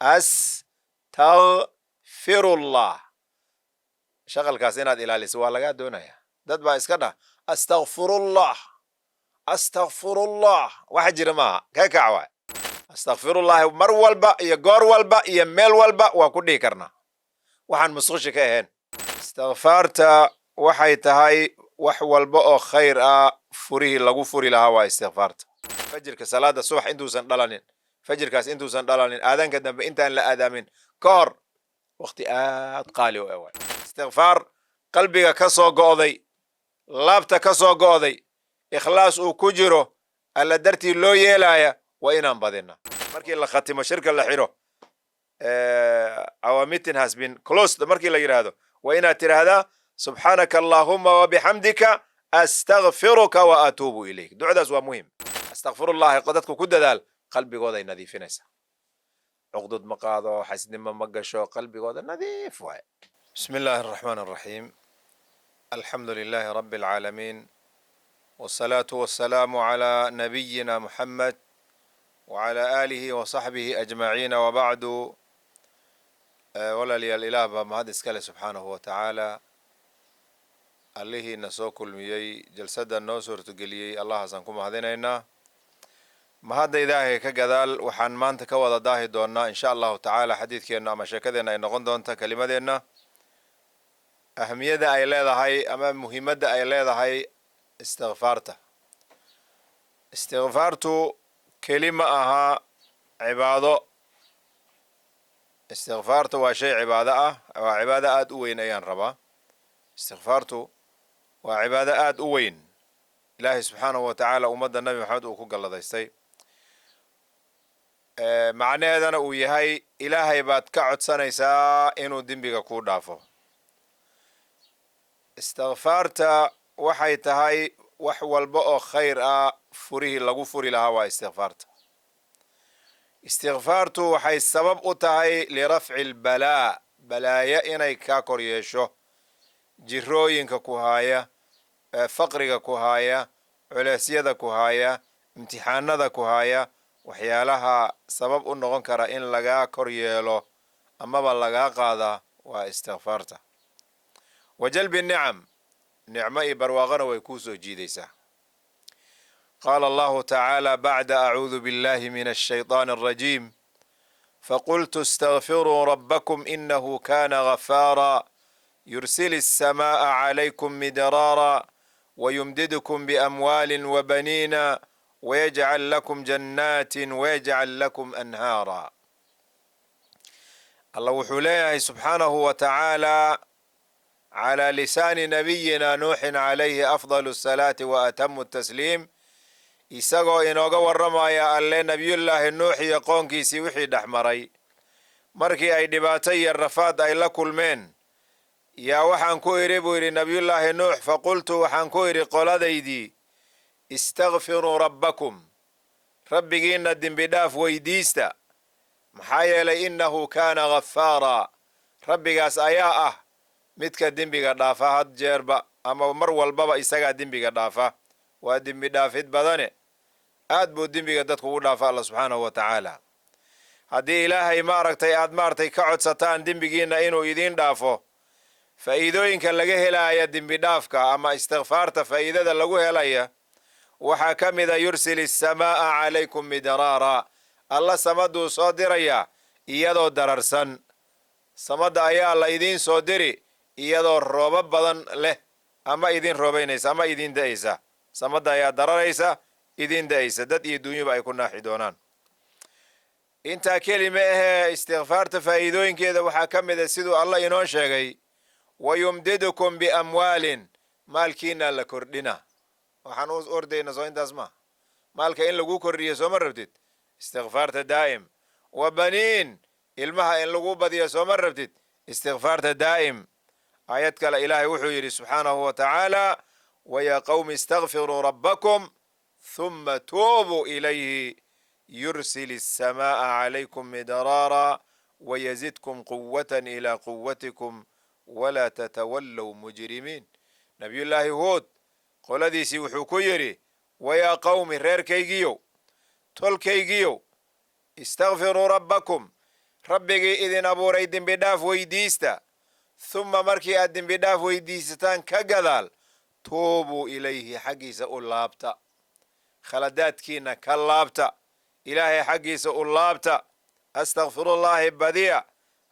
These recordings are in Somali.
Astagfirullah. Shaqalkaas inaad ilaaliso waa lagaa doonaya. Dad baa iska dhah "Astakfirullah, astakfirullah". Waxa jira maaha, ka kac waay. Astakfirullahi mar walba iyo goor walba iyo meel walba waa ku dhihi karnaa, waxaan musqushi ka ahayn. Istikfaarta waxay tahay wax walba oo khayr ah furihii lagu furi lahaa waa istikfaarta. Fajirka, salaada subax intuusan dhalanin, fajirkaas intuusan dhalanin, aadaanka dambe intaan la aadaamin ka hor, waqti aad qaali u ah waay. Istikfaar qalbiga ka soo go'day, laabta ka soo go'day, ikhlaas uu ku jiro, Alla dartii loo yeelaya, waa inaan badina. Markii la khatimo, shirka la xiro, "Our meeting has been closed" markii la yidhaahdo, waa inaad tidhaahdaa "Subxaanaka allahuma wabixamdika, astakfiruka wa atuubu ilayk". Ducadaas waa muhim. Astakfirullahi dadku ku dadaal, qalbigooday nadiifinaysaa. Cuqdud ma qaado, xasnimo ma gasho, qalbigooda nadiif waaye. Bismi illaahi araxmaan araxiim. Alxamdu lilaahi rabbi alcaalamiin, wasalaatu wasalaamu calaa nabiyina Muxamed wacalaa aalihi wa saxbihi ajmaciina, wabacdu. Walaalayaal, Ilaah baa mahad iskale subxaanahu wa tacaala, Allihiina soo kulmiyey, jalsadda noo suurtageliyey. Allahaasaan ku mahadinaynaa. Mahadda Ilaahay ka gadaal, waxaan maanta ka wada daahi doonnaa, insha Allahu tacaala, xadiidkeenna ama sheekadeenna ay noqon doonta kelimadeenna ahamiyadda ay leedahay ama muhiimadda ay leedahay istikfaarta. Istikfaartu keli ma aha cibaado. Istikfaarta waa shay cibaado ah, waa cibaado aada u weyn ayaan rabaa. Istikfaartu waa cibaado aada u weyn, Ilaahay subxaanahu wa tacaala ummadda Nabi Maxamed uu ku galladaystay. Macnaheedana uu yahay Ilaahay baad ka codsanaysaa inuu dembiga kuu dhaafo. Istikfaarta waxay tahay wax walba oo khayr ah furihii lagu furi lahaa waa istikfaarta. Istikfaartu waxay sabab u tahay lirafci albalaa, balaayo inay kaa kor yeesho, jirooyinka ku haaya, faqriga ku haaya, culeysyada ku haaya, imtixaanada ku haaya. Waxyaalaha sabab u noqon kara in lagaa kor yeelo amaba lagaa qaadaa waa istikfaarta. Wa jalbi nicam, nicmo iyo barwaaqona way kuu soo jiidaysaa. Qaala Allahu tacaala bacda acuudu billahi min alshayطaan alrajiim: faqultu istakfiruu rabbakum inahu kana gafaara, yursil الsamaءa calaykum midraara, wayumdidkum biamwaali wabaniina, wayajcal lakum jannaati wayajcal lakum anhaara. Alla wuxuu leeyahay subxaanahu wa tacaala calى lisaani nabiyina Nuuxin calayhi afdal الsalaati wa atamu tasliim, isagoo inooga warramaya Alle Nebiyullaahi Nuux iyo qoonkiisii wixii dhex maray markii ay dhibaato iyo rafaad ay la kulmeen. Yaa waxaan ku idhi, buu yidhi Nebiyullaahi Nuux, faqultu, waxaan ku idhi qoladaydii: istakfiruu rabbakum, Rabbigiinna dembi dhaaf weydiista, maxaa yeelay innahu kaana ghafaara, Rabbigaas ayaa ah midka dembiga dhaafa had jeerba ama mar walbaba, isagaa dembiga dhaafa, waa dembi dhaafid badane, aad buu dembiga dadku ugu dhaafa Alla subxaanahu wa tacaala. Haddii Ilaahay maaragtay aad maaragtay ka codsataan dembigiinna inuu idiin dhaafo, faa'iidooyinka laga helaya dembi dhaafka ama istikfaarta, faa'iidada lagu helaya waxaa ka mida yursil isamaa'a calaykum midraara, Alla samaduu soo dirayaa iyadoo dararsan. Samada ayaa la idiin soo diri iyadoo roobo badan leh, ama idin roobaynaysa ama idin da'aysa. Samada ayaa dararaysa, idin da'aysa, dad iyo dunyuba ay ku naaxi doonaan. Intaa kelima ahee, istikfaarta faa'iidooyinkeeda waxaa ka mid a, siduu Alla inoo sheegay, wayumdidukum biamwaalin, maalkiina la kordhina. Waxaan u ordayna soo intaas ma maalka in lagu kordhiyo sooma rabtid? Istikfaarta daa'im. Wa baniin, ilmaha in lagu badiyo sooma rabtid? Istikfaarta daa'im. Aayad kale Ilaahay wuxuu yidhi subxaanahu wa tacaala: wayaa qawmi istakfiruu rabbakum huma tuubuu ilayhi, yursil الsamaءa calaykum midraara, wayazidkum quwatan ilaa quwatikum, walaa tatawallow mujrimiin. Nabiyullaahi Huud qoladiisii wuxuu ku yidhi: wayaa qawmi, reerkaygiyow, tolkaygiyow, istakfiruu rabbakum. Rabbigii idin abuuray dembi dhaaf weydiista. Thumma, markii aad dembi dhaaf weydiisataan ka gadaal, tuubuu ilayhi, xaggiisa u laabta, khaladaadkiina ka laabta, Ilaahay xaggiisa u laabta, astakfirullaahi badiya.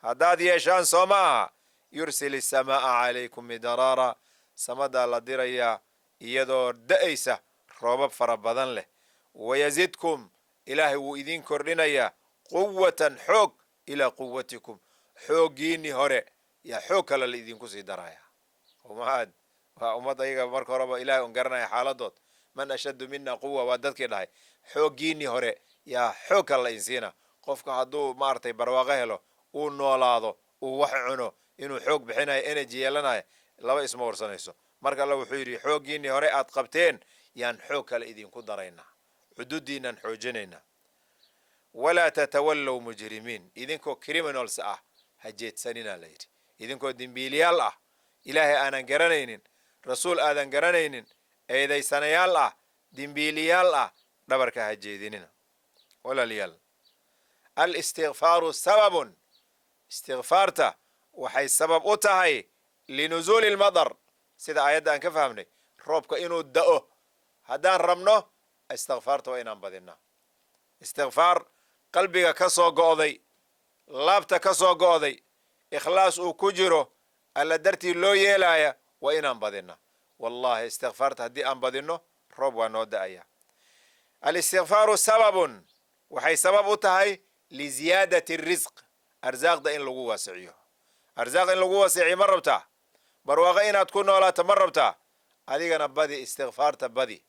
Haddaad yeeshaan, soo ma aha, yursil isamaa'a calaykum midraara, samadaa la dirayaa iyadoo da'aysa roobab fara badan leh. Wayazidkum, Ilaahay wuu idiin kordhinayaa, quwatan, xoog, ilaa quwatikum, xooggiinii hore yaa xoog kale la idinku sii daraya. Umaad waa ummad ayaga marka horeba Ilahay un garanaya xaaladood. Man ashaddu mina quwa, waa dadkii dhahay. Xooggiinii hore yaa xoog kale la insiina. Qofka hadduu maaragtay barwaaqo helo, uu noolaado, uu wax cuno, inuu xoog bixinayo, energy yeelanayo, laba isma warsanayso. Marka Alla wuxuu yidhi, xooggiinii hore aad qabteen yaan xoog kale idinku daraynaa, xuduuddiinaan xoojinaynaa. Walaa tatawallow mujrimiin, idinkoo criminals ah ha jeedsanina, la yidhi. Idinkoo dembiiliyaal ah, Ilaahay aanan garanaynin, rasuul aadan garanaynin, eedaysanayaal ah, dembiiliyaal ah, dhabarka ha jeedinina. Walaalayaal, alistikfaaru sababun, istikfaarta waxay sabab u tahay linuzuuli lmadar, sida aayadda aan ka fahmnay. Roobka inuu da'o haddaan rabno, istikfaarta waa inaan badinaa. Istikfaar qalbiga ka soo go'day, laabta ka soo go'day, ikhlaas uu ku jiro, Alla dartii loo yeelaya, waa inaan badinaa. Wallahi, istikfaarta haddii aan badinno, roob waa noo da'aya. Alistikfaaru sababun, waxay sabab u tahay liziyaadati risq, arsaaqda in lagu waasiciyo. Arsaaq in lagu waasiciyo ma rabtaa? Barwaaqo inaad ku noolaato ma rabtaa? Adigana badi istikfaarta, badi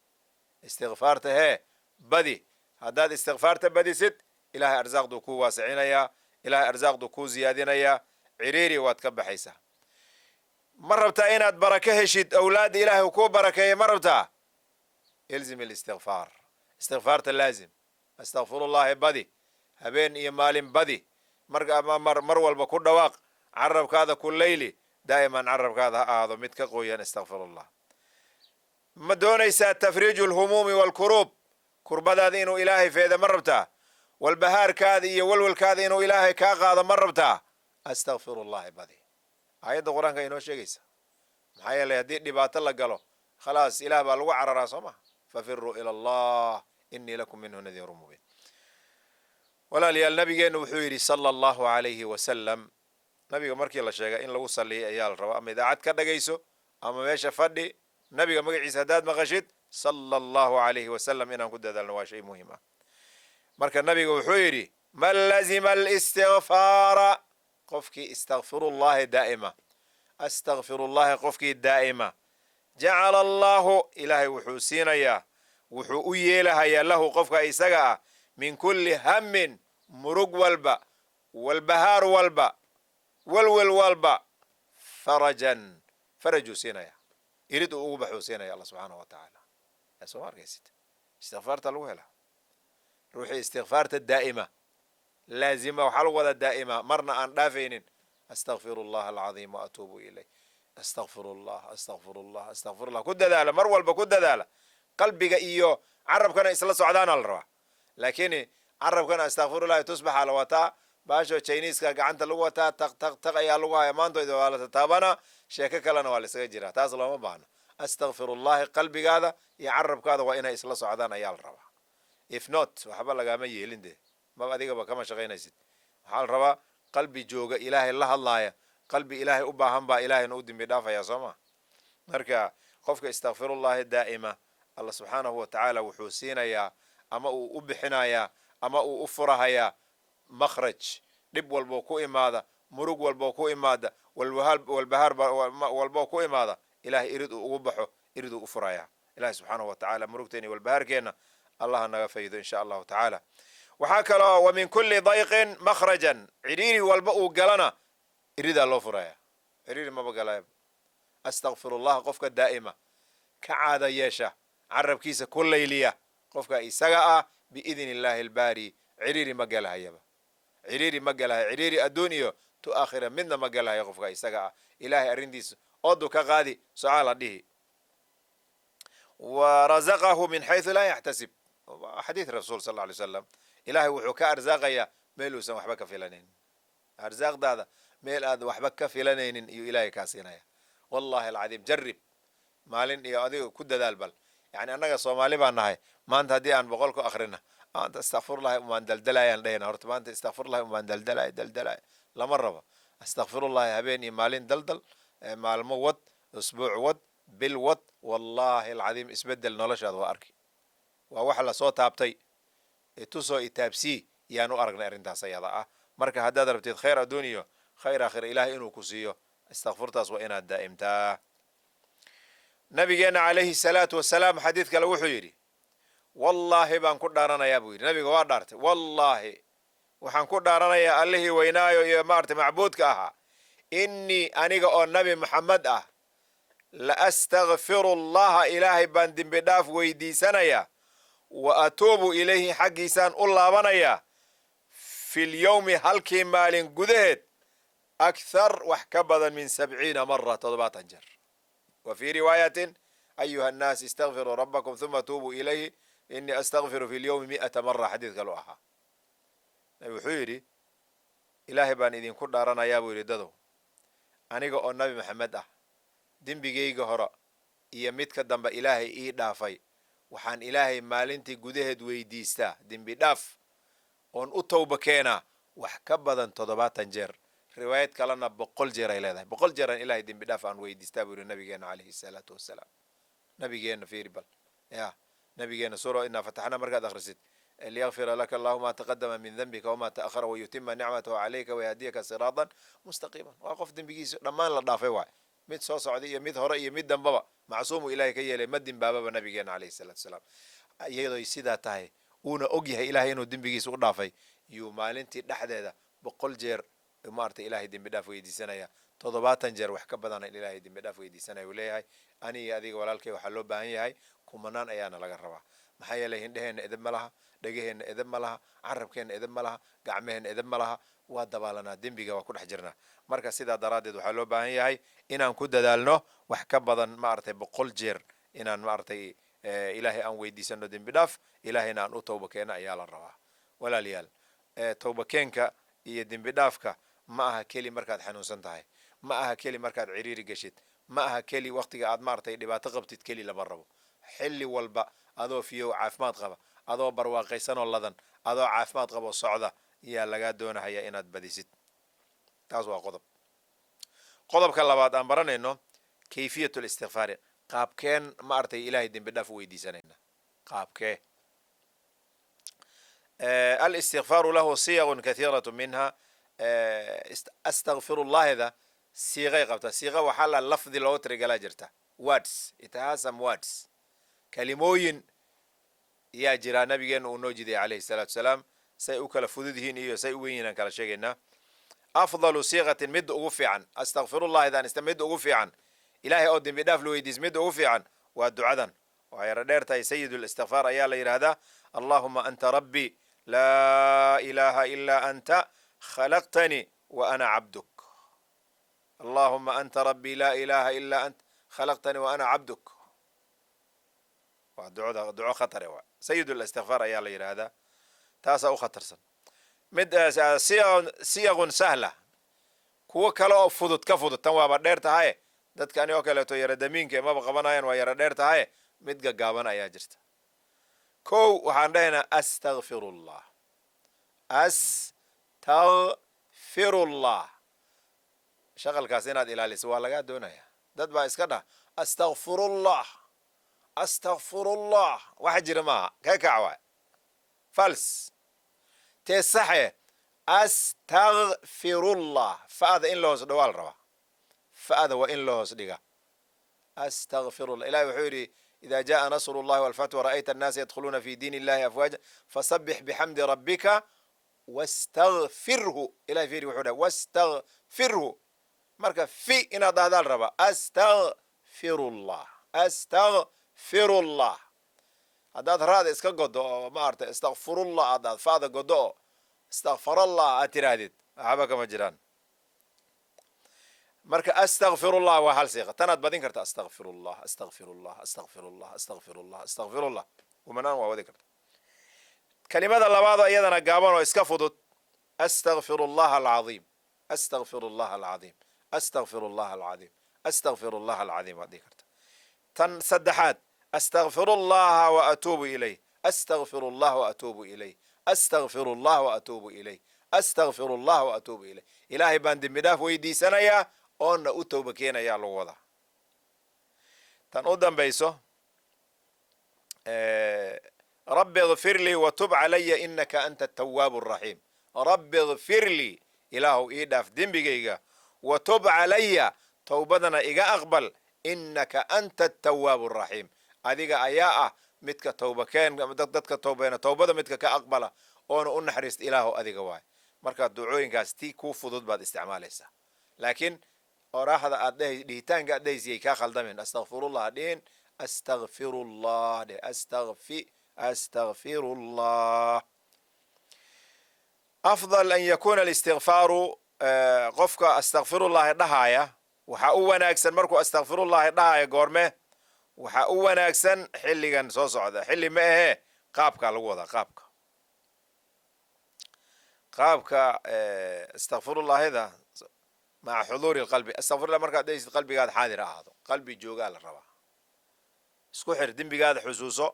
istikfaarta, hee, badi. Haddaad istikfaarta badisid, Ilahay arsaaqduu kuu waasicinayaa, Ilahay arsaaqduu kuu ziyaadinayaa, ciriiri waad ka baxaysaa. Ma rabtaa inaad barako heshid, awlaadda Ilaahay kuu barakeeya ma rabtaa? Ilzim alistikfaar, istikfaarta laazim. Astakfirullahi badi, habeen iyo maalin badi. Mar mar walba ku dhawaaq, carabkaada ku layli, daa'iman carabkaada ha ahaado mid ka qoyan istakfirullah. Ma doonaysaa tafriiju alhumuumi waalkuruub? Kurbadaada inuu Ilaahay feeda ma rabtaa? Walbahaarkaada iyo walwalkaada inuu Ilaahay kaa qaado ma rabtaa? Astakfirullahi badi. Aayadda Qur-aanka inoo sheegaysa. Maxaa yeelay, haddii dhibaato la galo, khalaas, Ilaah baa lagu cararaa, soo maha? Fafiruu ila Allah, inii lakum minhu nadiiru mubiin. Walaalayaal, nabigeennu wuxuu yidhi, sala Allahu alayhi wasalam. Nabiga markii la sheegay in lagu saliyay ayaa la rabaa. Ama idaacad ka dhagayso ama meesha fadhi, nabiga magaciisa haddaad maqashid, sala Allahu alayhi wasalam, inaan ku dadaalno waa shay muhiim ah. Marka nabiga wuxuu yidhi, man lazima alistikfaara, qofkii istakfirullahi daa'ima, astakfirullahi qofkii daa'ima, jacala Allahu, Ilaahay wuxuu siinayaa, wuxuu u yeelahayaa, lahu, qofka isaga ah, min kulli hammin, murug walba, walbahaar walba, walwal walba, farajan, farajuu siinaya, irid uu ugu baxuu siinaya Alla subxaanahu wa tacaala. Soo ma arkaysid? Istikfaarta lagu helaa. Ruuxii istikfaarta daa'ima, laazima, waxaa lagu wadaa daa'ima, marna aan dhaafaynin. Astakfiru Allah alcadiim wa atuubu ilayh, astakfir Allah, astakfir Allah, astakfir Allah, ku dadaala, mar walba ku dadaala. Qalbiga iyo carabkana isla socdaana la rabaa. Laakiin carabkana astakfirullahi, tusbaxa la wataa, baasho Chiniiska gacanta lagu wataa, taq taq taq ayaa lagu haya, maantoyda waa la tataabana, sheeko kalena waa la isaga jiraa. Taas looma baahno. Astakfirullahi qalbigaada iyo carabkaada waa inay isla socdaan ayaa la rabaa. If not, waxba lagaama yeelin de, maba adigaba kama shaqaynaysid. Waxaa la rabaa qalbi jooga, Ilaahay la hadlaaya, qalbi Ilaahay u baahan baa Ilaahayna u dembi dhaafaya, soo ma? Marka qofka istakfirullahi daa'ima, Alla subxaanahu wa tacaala wuxuu siinayaa ama uu u bixinayaa ama uu u furahayaa makhraj dhib walboo ku imaada, murug walboo ku imaada, walbahaar walboo ku imaada. Ilahay irid uu ugu baxo, iriduu u furayaa Ilahay subxaanahu wa tacaala. Murugteena iyo walbahaarkeenna Allaha naga faydo, insha Allahu tacaala. Waxaa kaloo wa min kulli dayqin makhrajan, cidhiiri walba uu galana iridaa loo furaya, cidhiiri maba galaya. Astakfirullah qofka daa'ima, ka caada yeesha, carabkiisa ku layliya, qofka isaga ah, biidni Illaahi albaari, cidhiiri ma galahayaba, cidhiiri ma galahayo, cidhiiri adduun iyo tu aakhira midna ma galahayo qofka isaga ah. Ilaahay arrintiisa oodu ka qaadi, socaa la dhihi. Wa razaqahu min xaysu laa yaxtasib, xadiid rasuul sal alay slam. Ilahay wuxuu ka arsaaqayaa meel uusan waxba ka filanin. Arsaaqdaada meel aad waxba ka filanaynin iyuu Ilaahay kaa siinaya. Wallahi alcadiim, jarib maalin iyo adiga ku dadaal. Bal yani annaga Soomaali baan nahay. Maanta haddii aan 100 ku akrina, maanta astakfirullahi umaan daldalayaan dhehna. Horta maanta astakfirullahi umaan daldalay daldalay lama rabo. Astakfirullahi habeen iyo maalin daldal, maalmo wad, usbuuc wad, bil wad, wallahi alcadiim isbedel noloshaada waa arki. Waa wax lasoo taabtay, tusoo itaabsii yaan u aragnay arrintaas ayada ah. Marka haddaad rabtid khayr adduun iyo khayr aakhir Ilahay inuu ku siiyo, istakfurtaas waa inaad daa'imtaa. Nabigeena calayhi salaatu wasalaam xadiid kale wuxuu yidhi: "Wallaahi baan ku dhaaranayaa," buu yidhi. Nabiga waa dhaartay. "Wallaahi waxaan ku dhaaranayaa Allihii weynaayo iyo maaragtay macbuudka ahaa, innii aniga oo Nabi Maxamed ah la astakfiru Allaha, Ilaahay baan dembi dhaaf weydiisanayaa, wa atuubu ilayhi, xaggiisaan u laabanayaa, fi lyowmi, halkii maalin gudaheed, akthar, wax ka badan, min 70 mara, 70 jeer." Wa fii riwaayatin: "Ayuha annaas, istakfiruu rabbakum huma tuubuu ilayhi, inii astakfiru fi lyowmi 100 mara." Xadiid kalu ahaa. Nabi wuxuu yidhi: "Ilaahay baan idinku dhaaranayaa," buu yidhi, "dadow, aniga oo Nabi Maxamed ah, dembigayga hore iyo midka dambe Ilaahay ii dhaafay, waxaan Ilaahay maalintii gudaheed weydiistaa dembi dhaaf oon u tawba keenaa wax ka badan 70 jeer." Riwaayad kalena 100 jeer ay leedahay. 100 jeeraan Ilahay dembi dhaaf aan weydiistaa, buu yidhi nabigeena calayhi salaatu wasalaam. Nabigeena fiiri bal ya nabigeena. Suura inaa fataxna markaad akhrisid: "Liyakfira laka Allahu ma taqadama min dembika wama ta'ahara wayutima nicmatahu calayka wayahdiyaka siraatan mustaqiiman." Waa qof dembigiisa dhammaan la dhaafay waay, mid soo socday iyo mid hore iyo mid dambaba macsuumu Ilahay ka yeelay. Ma dimbaababa nabigeena calayhi salaatu wasalaam. Iyadoy sidaa tahay, uuna og yahay Ilahay inuu dembigiisa u dhaafay, yuu maalintii dhexdeeda 100 jeer maarata Ilahay dembi dhaaf weydiisanaya. 70 jeer wax ka badana in Ilahay dembi dhaaf weydiisanaya uu leeyahay. Ani iyo adiga, walaalkay, waxaa loo baahan yahay kumanaan ayaana laga rabaa. Maxaa yeelay, hindheheenna edeb ma laha, dhegaheenna edeb ma laha, carabkeenna edeb ma laha, gacmaheenna edeb ma laha. Waa dabaalanaa dembiga, waa ku dhex jirnaa. Marka sidaa daraaddeed waxaa loo baahan yahay inaan ku dadaalno wax ka badan maaragtay 100 jeer inaan maaragtay Ilaahay aan weydiisano dembi dhaaf, Ilaahayna aan u tawba keeno ayaa la rabaa. Walaalayaal, tawba keenka iyo dembi dhaafka ma aha keli markaad xanuunsan tahay, ma aha keli markaad ciriiri geshid, ma aha keli waqtiga aad maaragtay dhibaato qabtid keli lama rabo. Xilli walba adoo fiyow, caafimaad qaba, adoo barwaaqaysanoo ladan, adoo caafimaad qabo socda yaa lagaa doonahaya inaad badisid. Taas waa qodob. Qodobka labaad aan baranayno: kayfiyat listikfaari. Qaabkeen maaragtay Ilahay dembi dhaaf u weydiisanayna? Qaabkee? Alistikfaaru lahu siyaqun kathiiratu, minha astaqfirullahida. Siiqay qabtaa. Siiqa waxaa la lafdi loogu tirigalaa jirta. Words, it has some words, kalimooyin yaa jiraa nabigeena uu noo jiday calayhi salaatu wasalaam. Say u kala fudud yihiin iyo say u wen yihiin aan kala sheegaynaa. Afdalu siiqatin, midda ugu fiican astaqfirullahidan ista, midda ugu fiican Ilaahay oo dembi dhaaf la weydiis, midda ugu fiican waa ducadan. Waa yaro dheer tahay. Sayid listikfaar ayaa la yidhaahdaa: "Allahuma anta rabbi, laa ilaha ilaa anta, khalaqtanii wa ana cabduk. Allahuma anta rabbi, laa ilaha ilaa ant, khalaqtanii wa ana cabduk." Waa ducada, duco khatare waa. Sayid listikfaar ayaa la yidhaahdaa. Taasaa u khatarsan. Mid siyaqun sahla, kuwo kale oo fudud, ka fudud tan, waaba dheer tahaye, dadkani oo kaleeto yara damiinka maba qabanayaan, waa yara dheer tahaye, mid gaggaaban ayaa jirta. Kow, waxaan dhahaynaa astakfirullah, astakfirullah. Shaqalkaas inaad ilaaliso waa lagaa doonaya. Dad baa iska dhah astakfirullah, astakfirullah. Waxa jira maaha, ka kac waay, fals tee saxe. Astakfirullah, fa'da in la hoos dhigo waa la rabaa. Fa'da waa in la hoos dhiga. Astakfirullah. Ilahi wuxuu yidhi: "Ida jaءa nasr اllahi walfatx wara'ayta annaasa yadkhuluuna fi diin illahi afwaaja fasabix bixamdi rabbika wastakfirhu." Ilahi fiiri wuxuu dhahay: wastakfirhu. Marka fi inaad dhahdaa la rabaa. Astakfirullah, astakfirullah. Haddaad raada iska godo oo maarata istakfirullah aad dhahdo, fa'da godo oo istakfarallah aad tiraahdid, waxba kama jiraan. Marka astakfirullah waa hal siiqa. Tanaad badin karta: astakfirullah, astakfirullah, astakfirullah, astakfirullah, astakfirullah, kumanaan waa wadi karta. Kalimada labaadoo iyadana gaaban oo iska fudud: astakfirullah alcadiim. Astaqfir Allah alcadiim, astaqfir Allah alcadiim, astaqfir Allah alcadiim waad dhihi karta. Tan saddexaad, astaqfir Allaha wa atuubu ilayh, astaqfir Allah wa atuubu ilayh, astaqfir Allah wa atuubu ilayh, astaqfir Allah wa atuubu ilayh. Ilaahay baan dembi dhaaf weydiisanayaa oonna u towba keenayaa lagu wadaa. Tan u dambayso, rabbi ikfir lii watub calaya inaka anta atawaabu araxiim. Rabbi ikfir lii, Ilaahu ii dhaaf dembigayga, watub calaya, towbadana iga aqbal, inaka anta atawaabu araxiim, adiga ayaa ah midka towbakeen, dadka towbeena towbada midka ka aqbala oona u naxariista. Ilaahu adiga waay. Marka ducooyinkaas tii kuu fudud baad isticmaalaysaa, laakiin oraahda aad dheh, dhihitaanka aad dhehaysiyay kaa khaldamin. Astaqfirullah ha dhihin, astagfirullah dheh. Astagfirullah. Afdal an yakuna alistigfaaru, qofka astaqfirullahi dhahaaya waxaa u wanaagsan markuu astaqfirullahi dhahaya goorme? Waxaa u wanaagsan xilligan soo socda. Xilli ma ahee, qaabkaa lagu wadaa, qaabka astaqfirullahida maca xuduuri lqalbi. Astaqfirullah markaad dhehaysid, qalbigaada xaadir ahaado, qalbi joogaa la rabaa. Isku xir, dembigaada xusuuso,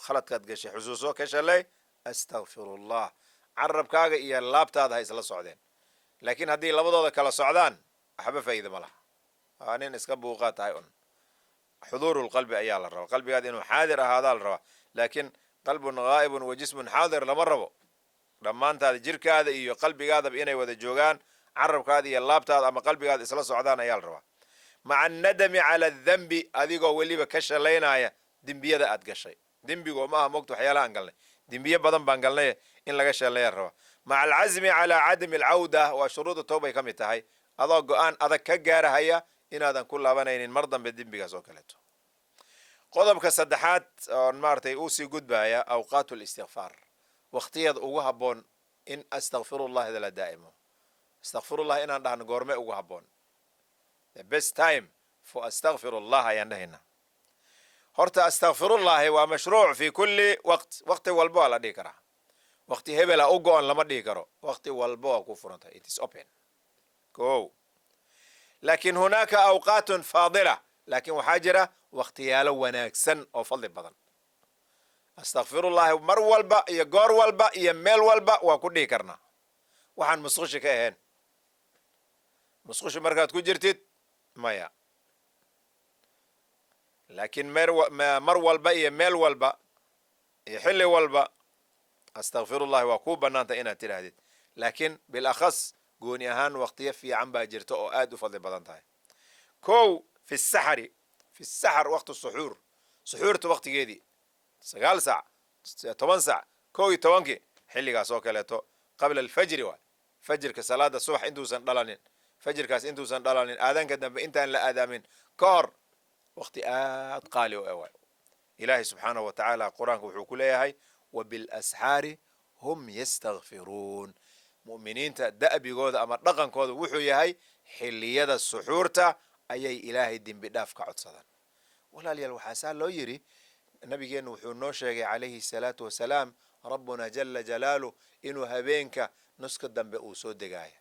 khaladkaad gashay xusuuso, ka shalay, astaqfirullah. Carabkaaga iyo laabtaada ha isla socdeen, laakiin haddii labadooda kala socdaan, waxba faa'iida ma laha, waa nin iska buuqaa tahay un. Xuduuru lqalbi ayaa la rabaa, qalbigaada inuu xaadir ahaadaa la rabaa, laakiin qalbun ghaa'ibun wa jismun xaadir lama rabo. Dhammaantaada, jirkaada iyo qalbigaadaba inay wada joogaan, carabkaada iyo laabtaada ama qalbigaada isla socdaan ayaa la rabaa. Maca annadami cala adembi, adigoo weliba ka shalaynaya dembiyada aad gashay. Dembigo ma aha mogta waxyaalaha aan galnay, dembiye badan baan galnay, in laga shalaya rabaa. Maca alcazmi calaa cadami alcawda, waa shuruuda towbay ka mid tahay, adoo go-aan adag ka gaarahaya inaadan ku laabanaynin mar dambe dembigaas oo kaleeto. Qodobka saddexaad oon maaragtay uusii gudbaya, awqaat listikfaar, waqtiyada ugu habboon in astakfirullahida la daa'imo, astakfirullah inaan dhahno goorme ugu habboon? The best time for astakfirullah ayaan dhahaynaa. Horta astakfirullahi waa mashruuc fi kulli waqt, waqti walba waa la dhihi karaa. Waqti hebela u go-on lama dhihi karo, waqti walba waa ku furantahay, it is open ko. Laakin hunaaka awqaatun faadila, laakiin waxaa jira waqtiyaalo wanaagsan oo fadli badan. Astakfirullahi mar walba iyo goor walba iyo meel walba waa ku dhihi karnaa, waxaan musqushi ka ahayn. Musqushi markaad ku jirtid maya, laakiin mar walba iyo meel walba iyo xilli walba astakfirullahi waa kuu bannaantay inaad tidhaahdid. Laakiin bilakhas, gooni ahaan, waqtiyo fiican baa jirta oo aad u fadli badan tahay. Kow, fi saxari, fi saxar, waqti suxuur, suxuurta waqtigeedii, 9 saac, 10 saac, 11kii, xilligaas oo kaleeto, qabla alfajri waay, fajirka, salaada subax intuusan dhalanin, fajirkaas intuusan dhalanin, aadaanka dambe intaan la aadaamin ka hor, waqti aad qaali u waay. Ilaahay subxaanahu wa tacaala qur-aanka wuxuu ku leeyahay: wabilasxaari hum yastakfiruun. Mu'miniinta da'bigooda ama dhaqankooda wuxuu yahay xilliyada suxuurta ayay Ilaahay dembi dhaaf ka codsadaan. Walaalayaal, waxaa saa loo yidhi, nabigeennu wuxuu noo sheegay calayhi salaatu wasalaam, rabbuna jala jalaaluh inuu habeenka nuska dambe uu soo degaaya.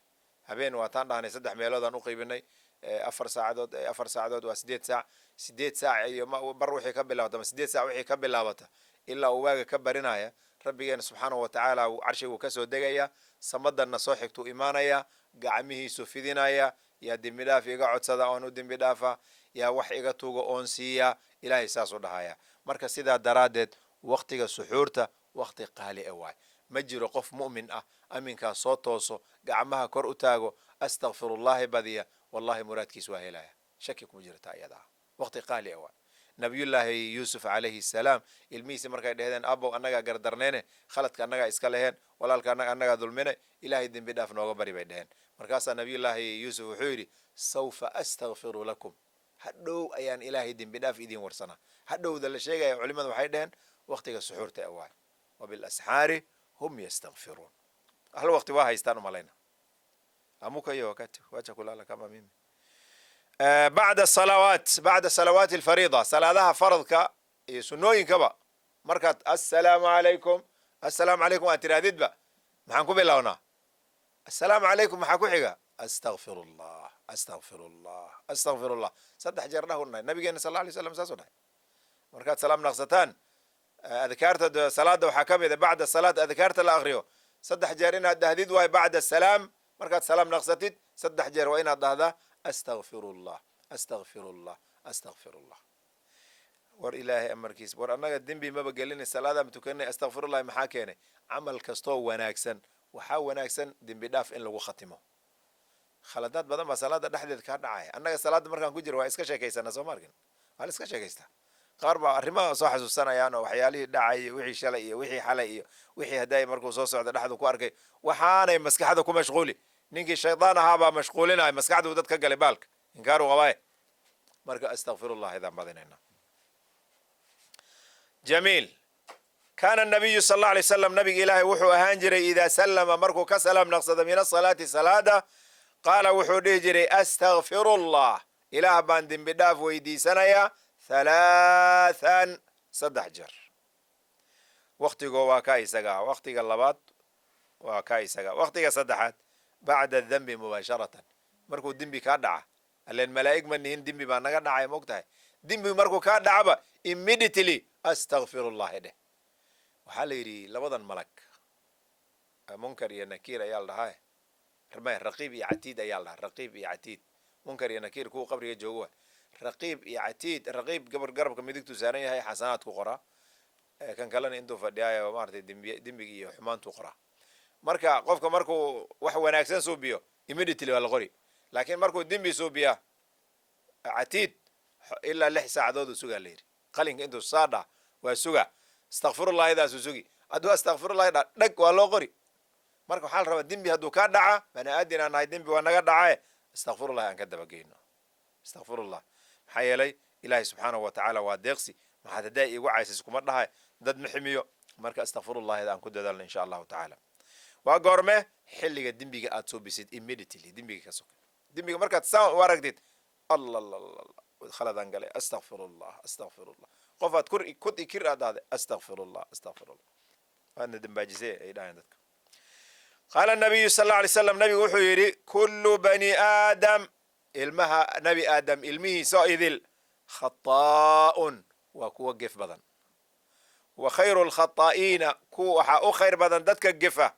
Habeen waataan dhahnay, saddex meeloodaan u qaybinay, 4 saacadood, 4 saacadood waa 8 saac. 8 saac iyo bar wixii ka bilaabata ama 8 saac wixii ka bilaabata ilaa uu waaga ka barinaya, Rabbigeena subxaanahu wa tacaala carshiguu kasoo degaya, samadanna soo xigtuu imaanaya, gacmihiisu fidinaya: yaa dembi dhaaf iga codsada oon u dembi dhaafa? Yaa wax iga tuuga oon siiya? Ilaahay saasuu dhahaya. Marka sidaa daraaddeed waktiga suxuurta wakti qaali a waay. Ma jiro qof mu'min ah aminkaas soo tooso, gacmaha kor u taago, astakfirullahi badiya, wallahi muraadkiis waa helaya, shaki kuma jirta iyada ah. Waqti qaali a waay. Nabiyullaahi Yuusuf calayhi salaam, ilmihiisi markay dhehdeen: "Abow, annagaa gardarneyne, khaladka annagaa iska leheen, walaalka annagaa dulmine, Ilaahay dembi dhaaf nooga bari," bay dheheen. Markaasaa Nabiyullaahi Yuusuf wuxuu yidhi: "Sawfa astakfiru lakum," hadhow ayaan Ilaahay dembi dhaaf idiin warsanaa. Hadhowda la sheegaya, culimada waxay dheheen waktiga suxuurta e waay. Wabilasxaari hum yastakfiruun. Hal waqti waa haystaan umalayna. Amuka iyo wakati wacha kulala kama mimi. Bacda salawaat, bacda salawaati alfariida, salaadaha faradka iyo sunnooyinkaba, markaad assalaamu calaykum, assalaamu calaykum aad tirahdidba, maxaan ku bilownaa? Assalaamu calaykum. Maxaa ku xiga? Astaqfir Allah, astaqfir Allah, astaqfir Allah, saddex jeer dhah nahay. Nabigeena sal alla alay slam saasuu dhahay. Markaad salaam naqsataan, adkaarta salaada waxaa ka mid a bacda salaat adkaarta la akriyo saddex jeer inaad dhahdid waay. Bacda salaam, markaad salaam naqsatid, saddex jeer waa inaad dhahdaa astaqfir Allah, astaqfir Allah, astaqfir Allah. War Ilaahay amarkiis, war annaga dembi maba gelinay, salaadaan tukanay, astaqfirullahi maxaa keenay? Camal kastoo wanaagsan waxaa wanaagsan dembi dhaaf in lagu khatimo. Khaladaad badan baa salaada dhexdeed kaa dhacaya. Annaga salaada markaan ku jiro waa iska sheekaysana, soo ma arkin? Waa la iska sheekaystaa. Qaar baa arrimaha soo xasuusanayaan oo waxyaalihii dhacay iyo wixii shalay iyo wixii xalay iyo wixii hadday markuu soo socda dhexdu ku arkay, waxaanay maskaxda ku mashquuli. Ninkii shaydaan ahaabaa mashquulinaya, maskaxduu dad ka galay, baalka inkaaru qabaaye. Marka astaqfirullah idaan badinayna. Jamiil. Kaana nabiyu sal alla alay slam, nabiga Ilaahay wuxuu ahaan jiray, idaa sallama, markuu ka salaam naqsado, min asalaati, salaada, qaala, wuxuu dhihi jiray: astaqfirullah, Ilaah baan dembi dhaaf weydiisanayaa, halaathan, saddex jeer. Waktigoo waa ka isaga. Waktiga labaad waa ka isaga. Waktiga saddexaad, bacda dembi mubaasharatan, markuu dembi kaa dhaca. Aleen malaa'ig ma nihin, dembi baa naga dhacay, ma og tahay? Dembi markuu kaa dhacaba, immediately astaqfirullahi dheh. Waxaa la yidhi labadan malag, Munkar iyo Nakiir ayaa la dhahaa, may, Raqiib iyo Catiid ayaa la dhahaa. Raqiib iyo Catiid, Munkar iyo Nakiir kuwa qabriga joogo wa Raqiib iyo Catiid. Raqiib gabar garabka midigtuu saaran yahay, xasanaadku qoraa. Kan kalena intuu fadhiyaayo, maaragtay, dembi dembiga iyo xumaantuu qoraa. Marka qofka markuu wax wanaagsan suubiyo, immediately waa la qori, laakiin markuu dembi suubiya, Catiid ilaa 6 saacadood uu sugaa la yidhi. Qalinka intuu saadha waa suga, astakfirullahidaasuu sugi. Hadduu astakfirullahi dha, dhag, waa loo qori. Marka waxaa la rabaa, dembi hadduu kaa dhaca, bani aadin aan nahay, dembi waa naga dhacae, astakfirullahi aan ka dabageyno. Astakfirullah, maxaa yeelay Ilaahay subxaanahu wa tacaala waa deeqsi. Maxaad haddaa iigu caysis kuma dhahay, dad ma ximiyo. Marka astakfirullahida aan ku dadaalno, insha Allahu tacaala. Waa goorme? Xilliga dembiga aad suubisid, immediately dembiga ka soka. Dembiga markaad saan u aragtid, Allah Allah, khaladaan galay, astakfirullah, astakfirullah. Qof aad kur kud ikir aad dhahday, astakfirullah, astakfirullah, waadna dambaajisee, ay dhahayan dadka. Qaala nabiyu sal alla alay slam, nabigu wuxuu yidhi: kullu bani aadam, ilmaha Nabi Aadam ilmihiisa idil, khataa'un, waa kuwa gef badan, wa khayru lkhataa'iina, kuwa waxaa u khayr badan dadka gefa,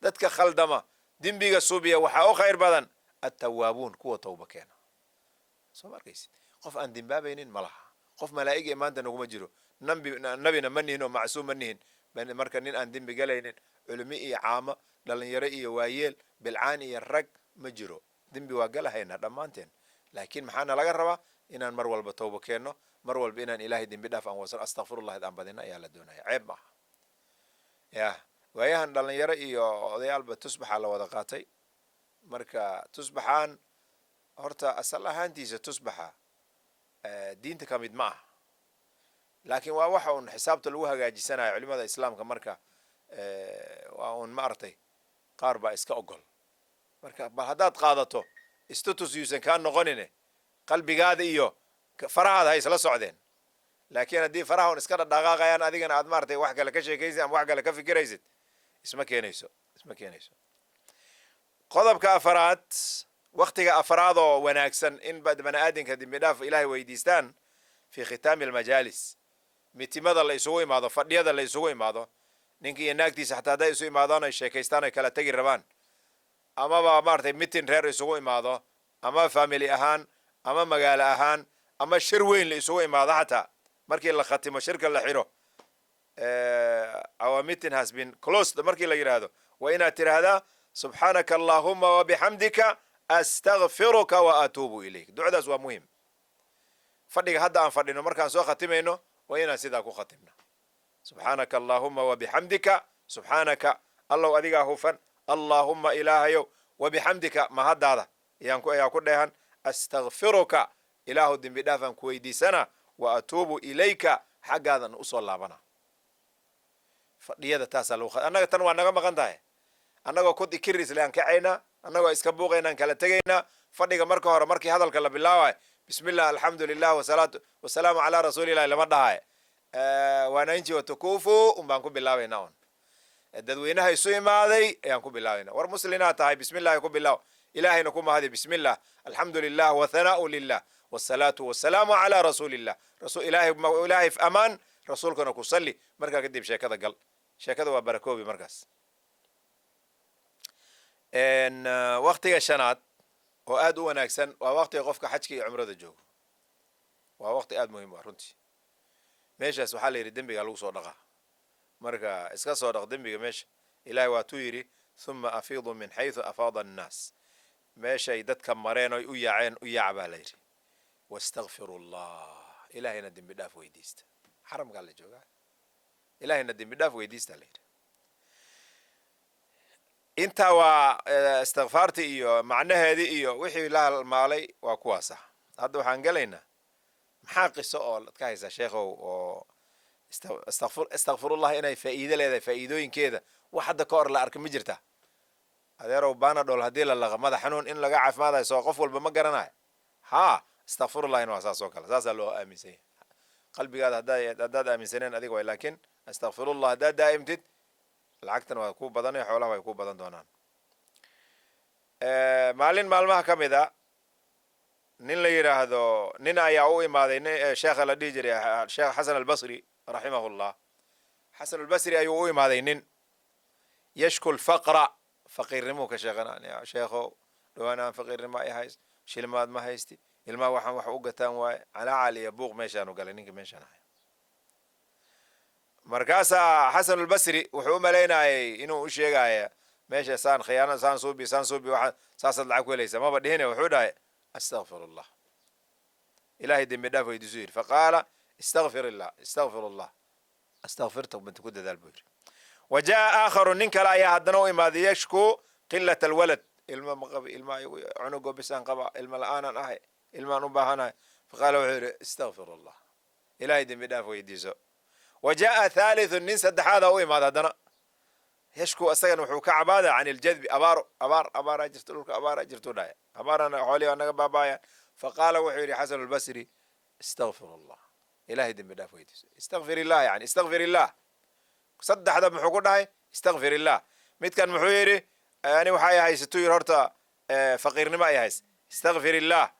dadka khaldama, dembiga suubiya, waxaa u khayr badan attawaabuun, kuwa tawba keena. Soo ma arkaysid? Qof aan dembaabaynin ma laha. Qof malaa'ig ee maanta naguma jiro. Nabi nabina ma nihin oo macsuum ma nihin. Marka nin aan dembi galaynin, culimo iyo caamo, dhalinyaro iyo waayeel, bilcaan iyo rag, ma jiro. Dembi waa galahaynaa dhammaanteen, laakiin maxaana laga rabaa? Inaan mar walba tawba keenno, mar walba inaan Ilaahay dembi dhaaf aan wasan, astakfirullahi aan badina ayaa la doonaya. Ceeb maaha. Ya waayahan dhalinyaro iyo odayaalba tusbaxaa la wada qaatay. Marka tusbaxaan horta asal ahaantiisa tusbaxa diinta ka mid ma ah, laakiin waa waxa un xisaabta lagu hagaajisanayo culimada islaamka. Marka waa un, ma aragtay, qaar baa iska ogol. Marka bal haddaad qaadato, status yuusan kaa noqonine, qalbigaada iyo farahaada ha isla socdeen. Laakiin haddii faraha un iska dhadhaqaaqayaan, adigana aad, maaragtay, wax kale ka sheekaysid ama wax kale ka fikiraysid, isma keenayso, isma keenayso. Qodobka afaraad, waktiga afraad oo wanaagsan in bani aadamka dembi dhaaf Ilaahay weydiistaan, fi khitaami almajaalis, mitimada la isugu imaado, fadhiyada la isugu imaado. Ninka iyo naagtiisa xataa hadday isu imaadaan, ay sheekaystaan, ay kala tegi rabaan, amaba, maaragtay, mitin reer isugu imaado, ama family ahaan, ama magaalo ahaan, ama shir weyn la isugu imaado, xataa markii la khatimo shirka, la xiro, "Our meeting has been closed" markii la yidhaahdo, waa inaad tidhaahdaa: subxaanaka allahuma wabixamdika, astagfiruka wa atuubu ilayk. Ducadaas waa muhim. Fadhiga hadda aan fadhino markaan soo khatimayno, waa inaan sidaa ku khatimna: subxaanaka allahuma wabixamdika, subxaanaka, Allow adigaa hufan, allaahuma, Ilaahayow, wabixamdika, mahaddaada ayaa ku dheehan, astagfiruka, Ilaahu dembi dhaafaan ku weydiisana, wa atuubu ilayka, xaggaadan usoo laabana. Fadhiyada taasaa lagu, annaga tan waa naga maqan tahay. Annagoo kud ikirisle aan kacaynaa, annagoo iska buuqaynaan kala tegaynaa. Fadhiga marka hore, markii hadalka la bilaabayo, bismillah, alxamdu lilah, wasalaatu wasalaamu calaa rasuulillahi lama dhahay. Wananchi watukufu un baan ku bilaabaynaa un. Dadweynaha isu imaaday ayaan ku bilaabayna. War, muslinaa tahay, bismillahi ku bilaaw, Ilaahayna ku mahadi. Bismillah, alxamdu lilah, wathanaau lilah, wasalaatu wasalaamu calaa rasuulillah. Ilaahay, Ilaahay amaan, rasuulkana ku salli. Markaa kadib sheekada gal, sheekada waa barakoobi. Markaas waktiga shanaad oo aad u wanaagsan waa waktiga qofka xajka iyo cumrada joogo. Waa wakti aad muhiim u ah runtii. Meeshaas waxaa la yidhi dembigaa lagu soo dhaqaa. Marka iska soo dhaq dembiga meesha. Ilahay waatuu yidhi: "Thumma afiiduu min xaythu afaada annaas." Meeshay dadka mareen oy u yaaceen u yaac baa la yidhi. Wastakfiru Allah, Ilahayna dembi dhaaf weydiista. Xaramkaa la joogaa, Ilahayna dembi dhaaf weydiista la yidhi. Intaa waa istikfaartii iyo macnaheedii iyo wixii la halmaalay, waa kuwaasa. Hadda waxaan gelaynaa, maxaa qiso oo ad ka haysaa, sheekhow, oo istakfirullah inay faa'iido leedahay, faa'iidooyinkeeda wax hadda ka hor la arka ma jirta? Adeerow, Panadol haddii la laqa madax xanuun in laga caafimaadayo, soo qof walba ma garanayo? Haa, istakfirullahina waa saas oo kale. Saasaa loo aaminsan yahay. Qalbigaada haddaad aaminsaneen adiga way, laakiin astakfirullah haddaad daa'imtid, lacagtana waa ku badanay, xoolaha way ku badan doonaan. Maalin maalmaha ka mid a, nin la yidhaahdo, nin ayaa u imaaday sheekha la dhihi jiray Sheekh Xasan Albasri raximahullah. Xasan Albasri ayuu u imaaday nin yashku lfaqra, faqiirnimuu ka sheeganaya. "Sheekhow, dhawaan aan faqiirnimo ay hays, shilmaad ma haysti, ilmaha waxaan wax u gataan waaye." Calaacal iyo buuq meeshaanu galay ninka meeshaan ahay. Markaasaa Xasanulbasri wuxuu u malaynayay inuu u sheegaya meesha saan khiyaana, saan suubi, saan suubi, waxa saasaad lacag ku helaysa. Maba dhihine, wuxuu dhahay: "Astakfir Allah, Ilahay dembi dhaaf weydiisu," yidhi. Faqaala: "Istakfir illah, istakfir Allah, astakfirta binta ku dadaal," buu yidhi. Wa jaa aakharu, nin kale ayaa haddana u imaaday, yashkuu qilat alwalad. "Ilma ma qabi, ilma cunugo bisaan qaba, ilma la-aanan ahay, ilmaan u baahanahay." Faqaala, wuxuu yidhi: "Istakfir Allah, Ilahay dembi dhaaf weydiiso." Wa jaa thaalithu, nin saddexaada u imaada haddana, yashku, isagana wuxuu ka cabaada can iljadbi, abaaro, abaar, abaaraa jirto dhulka, abaaraa jirto dhaya, abaarana xoolihi naga baabaayaan. Faqaala, wuxuu yidhi Xasan Albasri: "Istakfir Allah, Ilahay dembi dhaaf weydiiso, istakfir illah." Yani istakfir illah saddexda muxuu ku dhahay? Istakfir illah. Midkan muxuu yidhi? "Ani waxay haysatuu," yidhi, "horta faqiirnimo ay hays, istakfir illah.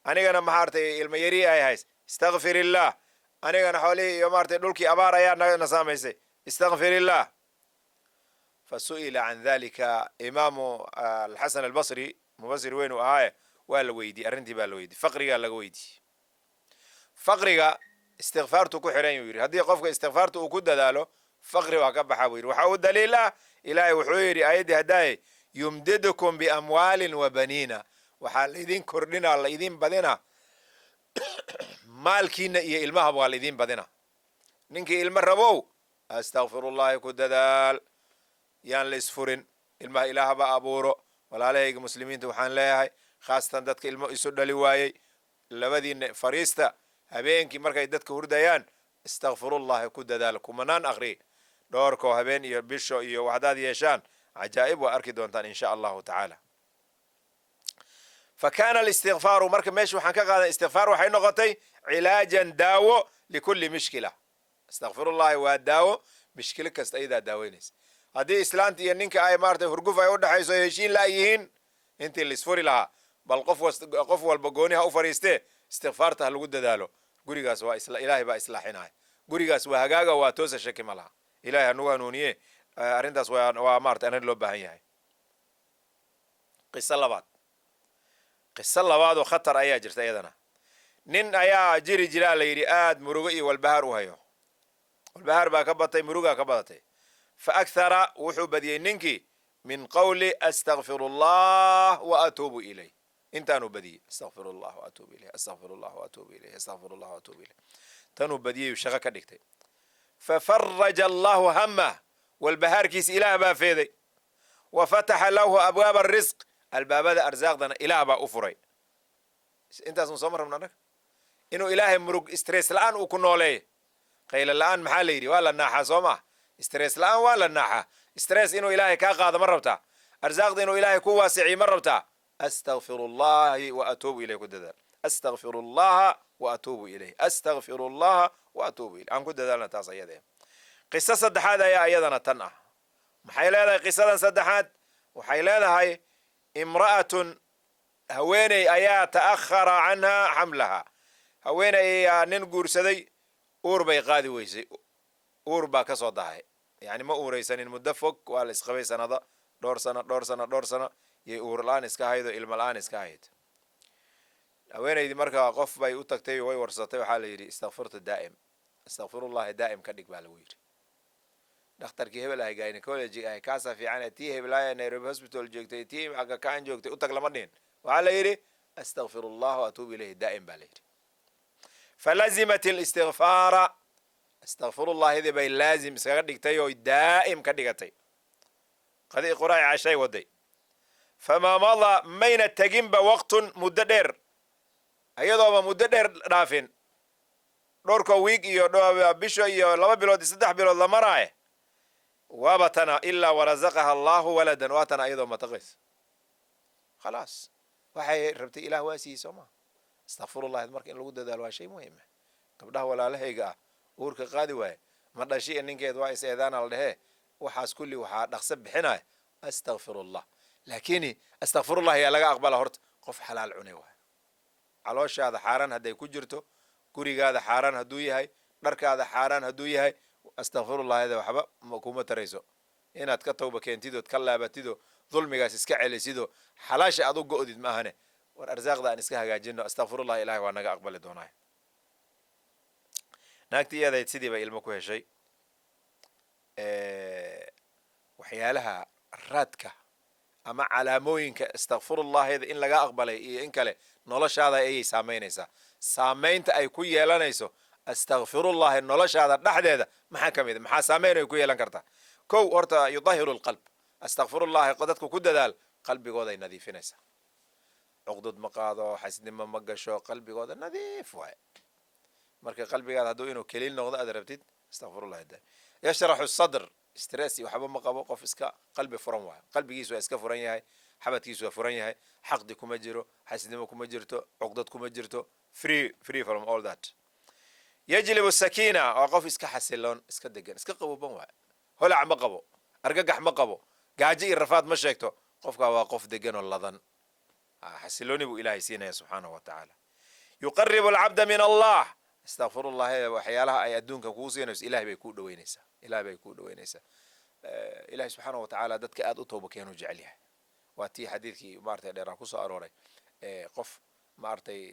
Anigana maartay ilma yari ay hays, istakfir illah. Anigana xoolihii iyo maartay dhulkii abaar ayaa na saamaysay, istakfir illah." Fasu'ila can dalika imaamu Alxasan Albasri, mubasir weyn uu ahaaye, waa la weydiiyey arrintii baa la weydiiyey, faqrigaa laga weydiiyey. "Faqriga istikfaartu ku xiran," yuu yidhi. "Haddii qofka istikfaarta uu ku dadaalo, faqri waa ka baxa," buu yidhi. Waxaa u daliil ah, Ilaahay wuxuu yidhi ayaddii hadaaye: "Yumdidkum biamwaalin wa baniina." Waxaa laidin kordhinaa, laidin badinaa maalkiina iyo ilmahaba waa laidin badinaa. Ninkii ilmo rabow, astakfirullahi ku dadaal. Yaan la isfurin, ilmaha Ilaahba abuuro. Walaalahayga muslimiinta waxaan leeyahay, khaasatan dadka ilmo isu dhali waayey, labadiina fariista habeenkii markay dadka hurdayaan, istakfirullahi ku dadaal, kumanaan akri, dhowrkoo habeen iyo bisho iyo waxdaad yeeshaan, cajaa'ib waa arki doontaan, in sha Allahu tacaala. Fa kaana alistikfaaru, marka meesha waxaan ka qaadan, istikfaar waxay noqotay cilaajan, daawo, likulli mishkila. Istakfirullahi waa daawo, mishkilo kasta ayadaa daaweynaysa. Haddii islaanta iyo ninka ay maratay hurguf ay udhexayso, heshiin la yihiin, intii laisfuri lahaa, bal qof walba gooni ha u fadhiistee, istikfaarta ha lagu dadaalo. Gurigaas waa Ilaahay baa islaaxinaya, gurigaas waa hagaaga, waa toosa, shaki ma laha. Ilahay hanugu hanuuniye. Arrintaas waa maratay arrin loo baahan yahay. Qiso labaad, qiso labaad oo khatar ayaa jirta iyadana. Nin ayaa jiri jiraa la yidhi, aad murugo iyo walbahaar u hayo. Walbahaar baa ka batay, murugaa ka badatay. Fa akhara, wuxuu badiyey ninkii, min qawli "astakfir Allah wa atuubu ilayh". Intaanuu badiyey: "Astakfir Allah wa atuubu ilayh, astakfir Allah wa atuubu ilayh, astakfir Allah wa atuubu ilayh." Tanuu badiyey, shaqo ka dhigtay. Fafaraja Allahu hamah, walbahaarkiisa Ilaah baa feeday. Wa fataxa lahu abwaaba arisq, albaabada arsaaqdana Ilaah baa u furay. Intaasnu sooma rabna annaga, inuu Ilaahay murug stress la-aan uu ku nooleeyo, qaylo la-aan. Maxaa la yidhi? Waa la naaxaa, soo maa? Stress la-aan waa la naaxaa. Stress inuu Ilaahay kaa qaado ma rabtaa? Arsaaqda inuu Ilaahay ku waasiciyo ma rabtaa? "Astakfir allahi wa atuubu ilayh" ku dadaal. "Astakfir allaha wa atuubu ilayh, astakfir allaha wa atuubu ilayh." Aan ku dadaalna taas ayada. Qiso saddexaad ayaa iyadana tan ah. Maxay leedahay qisadan saddexaad? Waxay leedahay imra'atun, haweeney ayaa تأخر عنها حملها. Haweeney ayaa nin guursaday, uur bay qaadi weysay, uur baa ka soo dahay, yani ma uuraysanin muddo fog. Waa la isqabay sanado, dhowr sano, dhowr sano, dhowr sano yay uur la-aan iska hayd oo ilmo la-aan iska hayd haweenaydii. Markaa qof bay u tagtay, way warsatay. Waxaa la yidhi: "Istakfirta daa'im, istakfirullahi daa'im ka dhig," baa lagu yidhi. Dhakhtarkii hebel ahay, gynecology ahay, kaasaa fiican, tii heblaaya Nairobi Hospital joogtay, tii Aga Khan joogtay u tag lama dhihin. Waxaa la yidhi: "أستغفر الله وأتوب إليه daa'im," baa la yidhi. فلزمت الاستغفار. Istakfirullahidii bay laazim iskaga dhigtay oo daa'im ka dhigatay. Qadi, quraaci, cashay waday. فما مضى, mayna teginba, وقت, muddo dheer, ayadooba muddo dheer dhaafin, dhowrka wiig iyo bisho iyo 2 bilood iyo 3 bilood la maraaye, waaba tana إلا ورزقها الله ولدا. Waa tana ayadoo mataqaysa. Khalaas, waxay rabtay Ilaah waa siiyey, soo maa? Istakfirullahi marka in lagu dadaalo waa shay muhiima. Gabdhaha walaalahayga ah uurka qaadi waaye, ma dhashi ninkeed waa is eedaana la dhehee, waxaas kulli waxaa dhaqso bixinaya astakfirullah. Laakini astakfirullah yaa laga aqbala? Horta qof xalaal cunay waay. Calooshaada xaaraan hadday ku jirto, gurigaada xaaraan hadduu yahay, dharkaada xaaraan hadduu yahay, astakfirullahida waxba kuma tarayso. Inaad ka tawba keentidood ka laabatido, dulmigaas iska celisido, xalaasha aad u go'did ma ahane. War arsaaqda aan iska hagaajino, astakfirullah Ilahay waa naga aqbali doonaa. Naagtii iyadayd sidii bay ilmo ku heshay. Waxyaalaha raadka ama calaamooyinka istakfirullahida in laga aqbalay iyo in kale noloshaada ayay saamaynaysaa. Saamaynta ay ku yeelanayso astakfirullahi noloshaada dhexdeeda maxaa ka mid a? Maxaa saameyn ay ku yeelan kartaa? Kow, horta يطهر القلب. Astakfirullahi dadku ku dadaal qalbigooday nadiifinaysaa. Cuqdud ma qaado, xasnimo ma gasho, qalbigooda nadiif waaye. Marka qalbigaada hadduu inuu clean noqdo aad rabtid, astakfirullahi da يشرح الصدر. Stress iyo waxba ma qabo, qof iska qalbi furan waayo. Qalbigiisu waa iska furan yahay, xabadkiisu waa furan yahay, xaqdi kuma jiro, xasnimo kuma jirto, cuqdad kuma jirto, free, free from all that. يجلب السكينة. Waa qof iska xasiloon, iska degan, iska qaboban waayo. Holac ma qabo, argagax ma qabo, gaajo iyo rafaad ma sheegto. Qofka waa qof degan oo ladan, xasilooni buu Ilaahay siinaya subxaanahu wa tacaala. يقرب العبد من الله. Istakfirullahi waxyaalaha ay adduunka kuu siinayso, Ilahay bay kuu dhaweynaysaa, Ilahay bay kuu dhaweynaysaa. Ilahay subxaanahu wa tacaala dadka aad u tooba keenuu jecel yahay. Waa tii xadiidkii maaragtay dheeraan kusoo arooray, qof maaragtay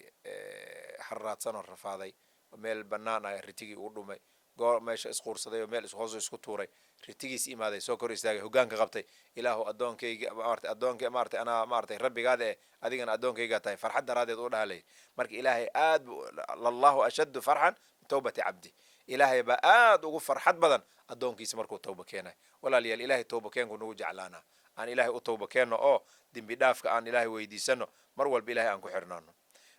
harraadsan oo rafaaday, meel bannaan ah ritigii ugu dhumay, goor meesha isquursaday oo meel hoos isku tuuray, ritigiis imaaday, soo kor istaagay, hoggaanka qabtay: "Ilaahu addoonkayga maaragtay, addoonka maaragtay, anaa maaragtay rabbigaada eh, adigana addoonkaygaa tahay," farxad daraaddeed u dhahalay. Marka Ilaahay aad لله أشد فرحا بتوبة عبده. Ilaahay baa aad ugu farxad badan addoonkiisa markuu tawba keenay. Walaalayaal, Ilaahay tawba keenku nagu jeclaana. Aan Ilaahay u tawba keenno oo dembi dhaafka aan Ilaahay weydiisano mar walba, Ilahay aan ku xirnaano.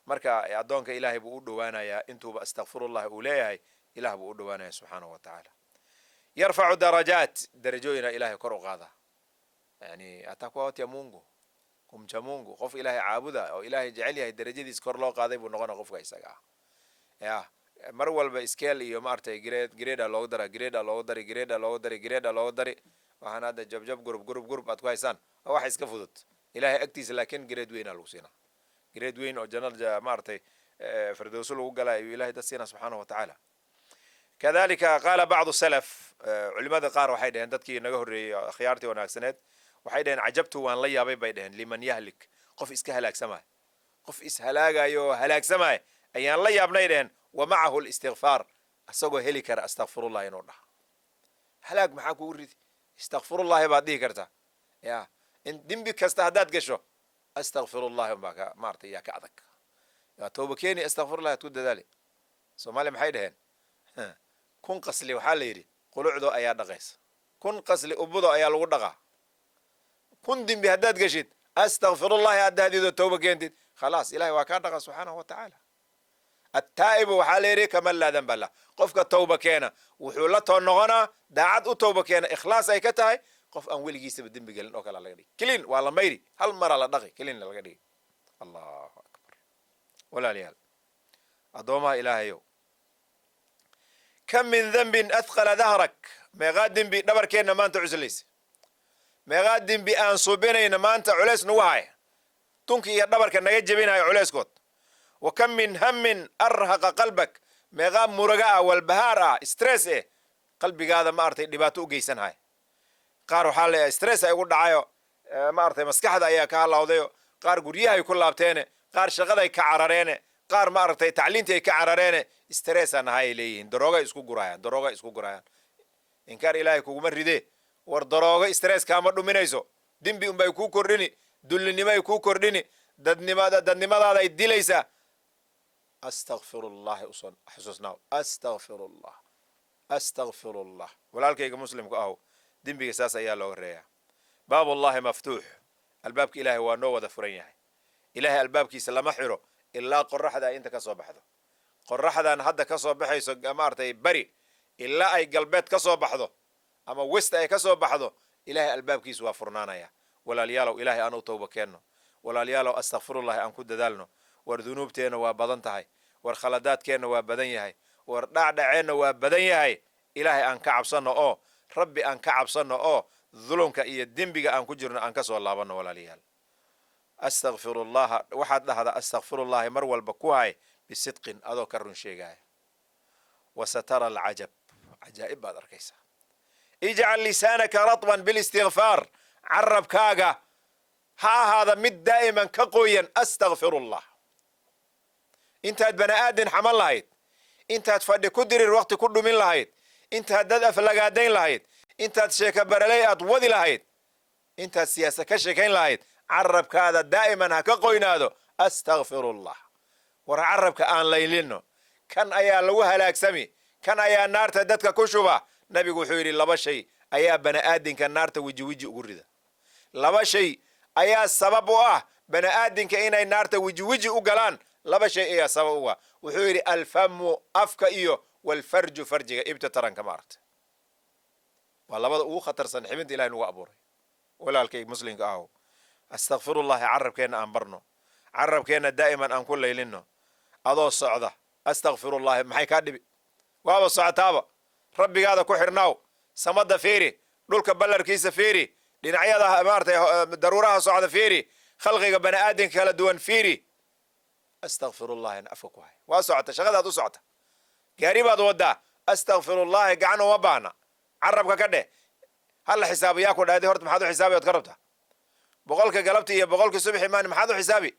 Marka addoonka Ilaahay buu u dhowaanayaa intuuba astakfirullahi uu leeyahay. Ilah buu u dhowaanaya subxaanahu wa tacaala. يرفع الدرجات. Darajooyina Ilahay kor u qaada. Yani atakuwa wati ya Mungu, kumcha Mungu, qof Ilaahay caabuda oo Ilaahay jecel yahay, darajadiis kor loo qaaday buu noqona qofka isaga ah. Ya mar walba scale iyo maaragtay grade, grade loogu dara, grade loogu dari, grade loogu dari, grade loogu dari. Waxaan hadda jabjab, group, group, group aad ku haysaan waa wax iska fudud Ilaahay agtiisa, laakiin grade weynaa lagu siinaa, grade weyn oo jannada maaragtay firdowso lagu galaa ayuu Ilahay dad siinaa subxaanahu wa tacaala. كذلك قال بعض السلف, culimada qaar waxay dheheen, dadkii naga horreeyey, akhyaartii wanaagsaneed, waxay dheheen: "عجبت, waan la yaabay," bay dheheen, "لمن يهلك," qof iska halaagsamaya, qof ishalaagayo oo halaagsamaya ayaan la yaabnay dheheen, ومعه الاستغفار, isagoo heli kara astakfirullah inuu dhaha. Halaag maxaa kugu ridi? Istakfirullahi baad dhihi kartaa. Ya in dembi kasta haddaad gasho, astakfirullahi baa ka maaragtay yaa ka adag. Yaa tooba keeni, astakfirullahi ad ku dadaali. Soomaaliya maxay dheheen? Kun qasli waxaa la yidhi qulucdo ayaa dhaqaysa, 1000 qasli ubudo ayaa lagu dhaqaa. 1000 dembi haddaad geshid, astakfirullahi aad dahdido, tooba keentid, khalaas, Ilahay waa kaa dhaqa subxaanahu wa tacaala. التائب waxaa la yidhi كمن لا ذنب له. Qofka tawba keena wuxuu la too noqonaa, daacad u tawba keena, ikhlaas ay ka tahay, qof aan weligiisaba dembi gelin oo kale laga dhigi. Clean waa la mayri, hal mara la dhaqi, clean laga dhigi. Allahu akbar. Walaalayaal, addoomaha Ilaahayow, كم من ذنب أثقل ظهرك? Meeqaa dembi dhabarkeenna maanta cuslaysa? Meeqaa dembi aan suubinayna maanta culays nagu haya, tunki iyo dhabarka naga jebinaya culayskood? Wa kam min hammin arhaqa qalbak? Meeqaa muraga ah, walbahaar ah, stress eh qalbigaada, ma aragtay, dhibaato u geysanhaya? Qaar waxaa leeyahay stress ay ugu dhacayo, ma aragtay, maskaxda ayaa ka halawdayo. Qaar guryahay ku laabteene, qaar shaqaday ka carareene, qaar, ma aragtay, tacliintii ay ka carareene. Stress aan ahay ay leeyihiin, daroogay isku gurayaan, daroogay isku gurayaan. Inkaar Ilaahay kuguma ridee. War daroogo stress kaama dhuminayso, dembi unbay kuu kordhini, dullinimay kuu kordhini, dadnimada dadnimadaada ay dilaysaa. Astakfirullahi uson xusuusnaaw, astakfirullah, astakfirullah. Walaalkayga muslimka ahu, dembiga saas ayaa looga reeyaa. Baabullahi maftuux, albaabka Ilaahay waa noo wada furan yahay. Ilaahay albaabkiisa lama xiro ilaa qoraxda ay inta ka soo baxdo. Qoraxdan hadda ka soo baxayso, ma aragtay, bari ilaa ay galbeed ka soo baxdo ama west ay ka soo baxdo, Ilaahay albaabkiisa waa furnaanaya. Walaalyaalow, Ilaahay aan u tawba keenno. Walaalyaalow, astakfirullahi aan ku dadaalno. War dunuubteenna waa badan tahay, war khaladaadkeenna waa badan yahay, war dhacdhaceenna waa badan yahay. Ilaahay aan ka cabsanno oo Rabbi aan ka cabsanno oo dulumka iyo dembiga aan ku jirno aan ka soo laabanno. Walaalayaal, astakfirullaha waxaad dhahdaa, astakfirullahi mar walba ku hay bisidqin, adoo ka run sheegaya. Wa satara alcajab, cajaa'ib baad arkaysaa. Ijcal lisaanaka ratban bilistigfaar, carabkaaga ha ahaada mid daa'iman ka qoyan astakfirullah. Intaad bani aadin xaman lahayd, intaad fadhi ku dirir waqti ku dhumin lahayd, intaad dad aflagaadayn lahayd, intaad sheeka baraley aad wadi lahayd, intaad siyaasa ka sheekayn lahayd, carabkaada daa'iman ha ka qoynaado astakfirullah. War carabka aan laylino. Kan ayaa lagu halaagsami, kan ayaa naarta dadka ku shuba. Nabigu wuxuu yidhi, laba shay ayaa bani aadinka naarta weji weji ugu rida. Laba shay ayaa sabab u ah bani aadinka inay naarta weji weji u galaan. Laba shay ayaa sabab u ah, wuxuu yidhi: alfamu, afka, iyo walfarju, farjiga, ibta taranka, maaragta. Waa labada ugu khatarsan xibinta Ilahay nagu abuuray. Walaalkay muslimka ahu, astakfirullahi carabkeenna aan barno, carabkeenna daa'iman aan ku laylino. Adoo socda astakfirullahi, maxay kaa dhibi? Waaba socotaaba, rabbigaada ku xirnaaw. Samada fiiri, dhulka ballarkiisa fiiri, dhinacyada, maaratay, daruuraha socda fiiri, khalqiga bani aadamka kala duwan fiiri. Astakfirullahi afka ku hay. Waa socota, shaqadaad u socota, gaari baad wadaa, astakfirullahi gacan uma baahna, carabka ka dheh. Hala xisaabo yaa ku dhahday? Horta maxaad u xisaabi ood ka rabtaa? 100-ka galabti iyo 100-ka subaxi maani, maxaad u xisaabi?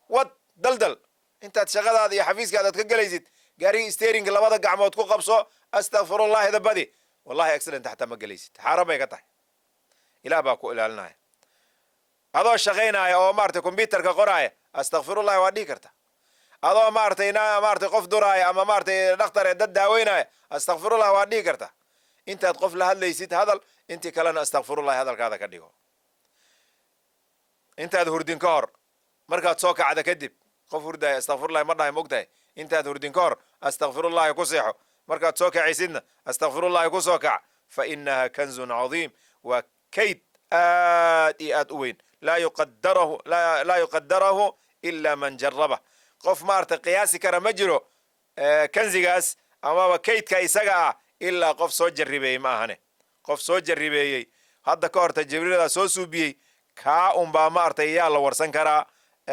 Wad daldal intaad shaqadaada iyo xafiiskaada ad ka gelaysid. Gaariga steeringa labada gacmood ku qabso, astakfirullahida badi. Wallahi accident xataa ma gelaysid, xaaraan bay ka tahay. Ilaah baa ku ilaalinaya. Adoo shaqaynaya oo, maaragtay, computerka qoraaya, astakfirullahi waa dhihi karta. Adoo, maaragtay, maaragtay, qof duraaya ama, maaragtay, dhakhtar ee dad daaweynaya, astakfirullah waa dhihi karta. Intaad qof la hadlaysid hadal, intii kalena astakfirullahi hadalkaada ka dhigo. Intaad hurdin ka hor, markaad soo kacda kadib. Qof hurdaya astakfirullahi ma dhahay, mogtahay? Intaad hurdin ka hor astakfirullahi ku seexo, markaad soo kacaysidna astakfirullahi ku soo kac. Fa inaha kanzun cadiim, waa kayd aad iyo aad u weyn. Laa yuqadarahu ila man jaraba. Qof, maarata, qiyaasi kara ma jiro kanzigaas amaba kaydka isaga ah, ilaa qof soo jarribeeyey ma ahane. Qof soo jarribeeyey, hadda ka horta jibriildaa soo suubiyey, kaa unbaa, ma aragtay, yaa la warsan karaa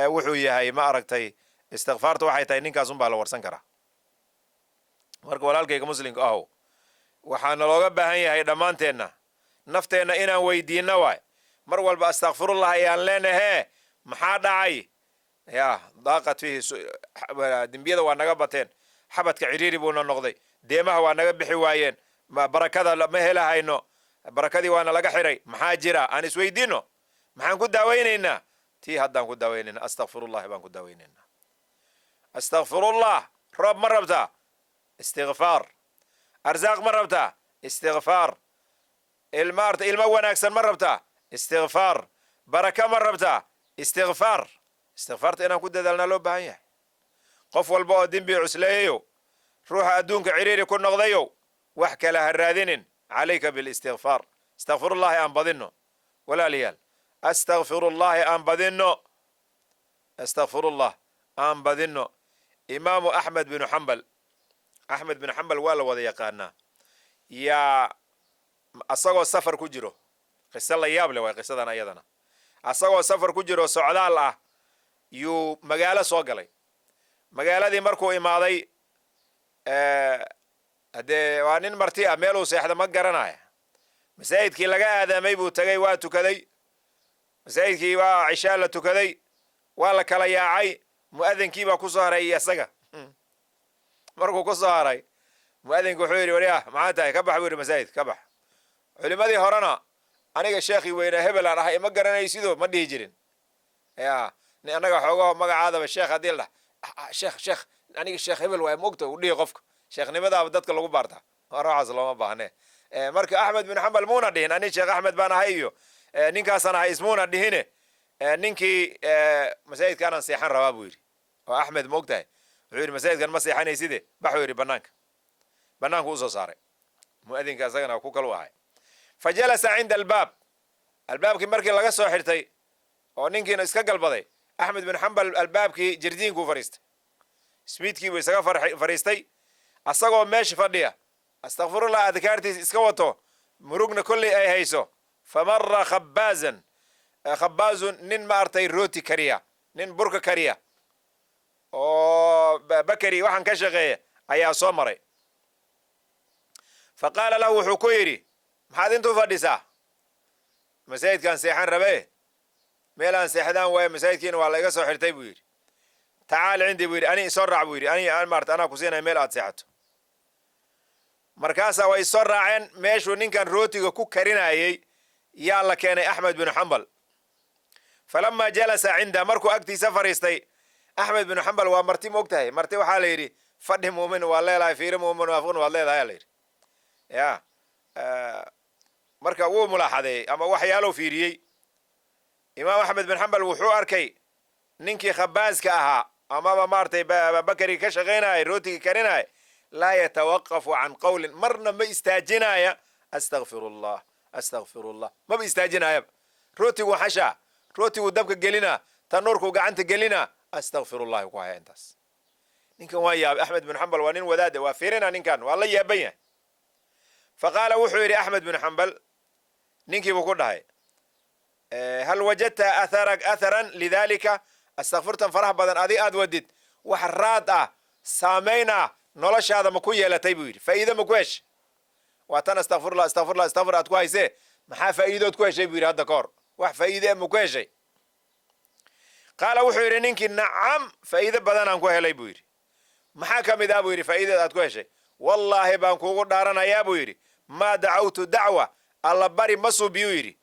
wuxuu yahay, ma aragtay, istikfaarta waxay tahay. Ninkaas unbaa la warsan karaa. Marka walaalkayga muslimka ahow, waxaana looga baahan yahay dhammaanteenna nafteenna inaan weydiinno waay mar walba: astakfirullah ayaan leenahee, maxaa dhacay? Ya daaqat fiihi, dembiyada waa naga bateen, xabadka cidhiiri buuna noqday, deemaha waa naga bixi waayeen, barakada ma helahayno, barakadii waana laga xiray. Maxaa jira? Aan isweydiino. Maxaan ku daawaynaynaa? Tii haddaan ku daawaynayna, astakfirullahi baan ku daawaynaynaa. Astakfirullah. Roob ma rabtaa? Istikfaar. Arsaaq ma rabtaa? Istikfaar. Maarata, ilmo wanaagsan ma rabtaa? Istikfaar. Baraka ma rabtaa? Istikfaar. Istikfaarta inaan ku dadaalnaa loo baahan yahay. Qof walba oo dembi cusleeyayo, ruuxa adduunka ciriiri ku noqdayo, wax kale ha raadinin, calayka bilistikfaar. Astakfirullahi aan badinno, walaalayaal. Astakfirullahi aan badinno, astakfirullah aan badinno. Imaamu Axmed binu Xambal, Axmed binu Xambal waa la wada yaqaanaa, yaa asagoo safar ku jiro Qiso la yaab leh waay qisadan ayadana. Asagoo safar ku jiro, socdaal ah, yuu magaalo soo galay. Magaaladii markuu imaaday, haddee waa nin marti ah, meeluu seexda ma garanaya. Masaajidkii laga aadaamay buu tegay, waa tukaday masaajidkii, waa cishaa la tukaday, waa la kala yaacay. Mu'adinkii baa ku soo haray iyo isaga. Markuu ku soo haray, mu'adinku wuxuu yidhi: "Waryaah, maxaa tahay? Ka bax," buu yidhi, "masaajid ka bax." Culimadii horena "Aniga sheekhii weynaa hebel aan ahay, ima garanaysido" ma dhihi jirin. Ya nin annaga xoogaho magacaadaba sheekh haddii la dhah, "Sheekh, sheekh, aniga sheekh hebel waay," mogta u dhihi qofka. Sheekhnimadaaba dadka lagu baartaa, waxaas looma baahne. Marka Axmed bin Xambal muuna dhihin "Ani Sheekh Axmed baan ahay" iyo "Ninkaasaan ahay" ismuuna dhihine. Ninkii "Masaajidkaanaan seexan rabaa," buu yidhi. Oo Axmed ma og tahay? Wuxuu yidhi: "Masaajidkan ma seexanayside, baxuu," yidhi, "banaanka." Banaanku usoo saaray mu'adinka, isagana ku kalu ahay. Fa jalasa cinda albaab. Albaabkii markii laga soo xirtay oo ninkiina iska galbaday, Axmed bin Xambal albaabkii jardiinkuu fadhiistay, smiidkiibuu isaga fadhiistay. Asagoo meesha fadhiya, astakfirullah, adkaartiis iska wato, murugna kolley ay hayso, famara khabaazan, khabaazun, nin ma artay rooti kariya, nin burka kariya oo bakery waxaan ka shaqeeya ayaa soo maray. Fa qaala lahu, wuxuu ku yidhi: "Maxaad intuu fadhisaa?" "Masaajidkaan seexan rabe, meelaan seexdaan waaye, masaajidkiina waa la iga soo xirtay," buu yidhi. "Tacaal cindii," buu yidhi, "ani isoo raac," buu yidhi. "Ani maarata anaa ku siinaya meel aad seexato." Markaasaa way soo raaceen. Meeshuu ninkan rootiga ku karinayay yaa la keenay Axmed binu Xambal. Falamaa jalasa cinda, markuu agtiisa fadhiistay Axmed binu Xambal, waa marti, ma og tahay? Marti waxaa la yidhi fadhi muumin waad leedahay, fiiri muumin waafiqin waad leedahay, la yidhi. Ya marka wuu mulaaxadeeyey ama waxyaalou fiiriyey Imaam Axmed bin Xambal. Wuxuu arkay ninkii khabaaska ahaa amaba maaragtay bakery ka shaqaynaya, rootiga karinaya, laa yatawaqafu can qawlin, marna ma istaajinaya "Astakfir Allah, astakfir Allah." Maba istaajinayaba. Rootigu xashaa, rootigu dabka gelina, tanuurku gacanta gelina, "Astakfir Allahi" ku haya intaas. Ninkan waa yaabay. Axmed bin Xambal waa nin wadaada, waa fiirina ninkan, waa la yaaban yahay. Fa qaala, wuxuu yidhi Axmed bin Xambal ninkiibuu ku dhahay: "Hal wajadta athara atharan lidalika? Astakfirtan faraha badan adig aad wadid, wax raad ah, saamayn ah noloshaada ma ku yeelatay?" buu yidhi. "Faa'iido ma ku heshay? Waa tan astakfirullah, astakfirullah, astakfir aad ku haysee, maxaa faa'iidood ku heshay?" buu yidhi. "Hadda ka hor wax faa'iide ma ku heshay?" Qaala, wuxuu yidhi ninkii: "Nacam, faa'iido badanaan ku helay," buu yidhi. "Maxaa ka mid ah?" buu yidhi, "faa'iidada aad ku heshay?" "Wallaahi baan kuugu dhaaranayaa," buu yidhi, "maa dacawtu dacwa, Alla bari ma suubiyuu," yidhi,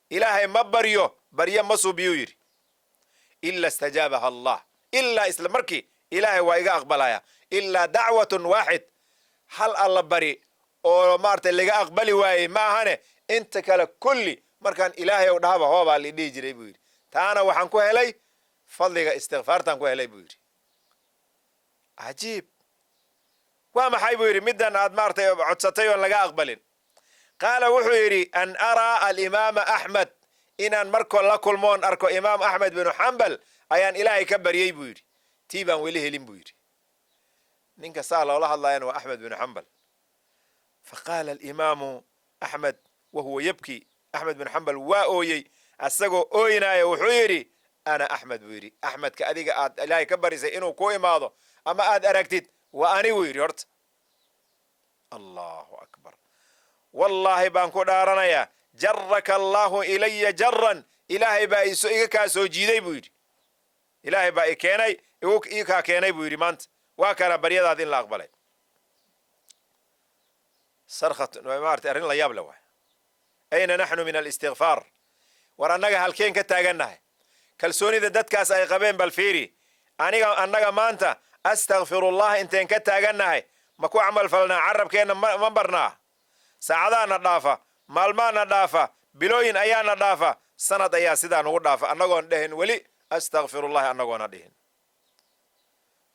"Ilaahay ma baryo, baryo ma suubiyuu," yidhi, "ila istajaabaha Allah, ilaa isla markii Ilaahay waa iga aqbalaya, ilaa dacwatun waaxid, hal Alla bari oo maaragtay laga aqbali waayey ma ahane, inta kale kulli markaan Ilaahay ow dhahaba, hoobaa la dhihi jiray," buu yidhi. "Taana waxaan ku helay fadliga istikfaartaan ku helay," buu yidhi. "Cajiib, waa maxay?" buu yidhi, "middan aad maaragtay codsatay oon laga aqbalin?" Qaala, wuxuu yidhi: "An araa alimaama Axmed, inaan markoo la kulmoon arko Imaam Axmed binu Xambal ayaan Ilaahay ka baryey," buu yidhi. "Tii baan weli helin," buu yidhi. Ninka saa loola hadlaayana waa Axmed binu Xambal. Fa qaala alimaamu Axmed wa huwa yabki, Axmed bin Xambal waa ooyey. Asagoo ooynaaya wuxuu yidhi: "Ana Axmed," buu yidhi. "Axmedka adiga aad Ilaahay ka barisay inuu ku imaado ama aad aragtid waa anigu," yidhi. "Horta Allahu akbar. Wallaahi baan ku dhaaranayaa, jaraka Allahu ilaya jaran, Ilaahay baa iga kaa soo jiiday," buu yidhi. "Ilaahay baa i keenay, ii kaa keenay," buu yidhi. "Maanta waa kana baryadaadi in la aqbalay." Sarkhat maarata, arrin la yaab le waay. Ayna naxnu min alistikfaar? War annaga halkeen ka taagannahay? Kalsoonida dadkaas ay qabeen bal fiiri. Aniga, annaga maanta astakfirullah inteen ka taagannahay? Ma ku camal falnaa? Carabkeenna ma barnaa? Saacadaana dhaafa, maalmaana dhaafa, bilooyin ayaana dhaafa, sanad ayaa sidaa nugu dhaafa annagoon dhehin weli astakfirullahi, annagoona dhihin.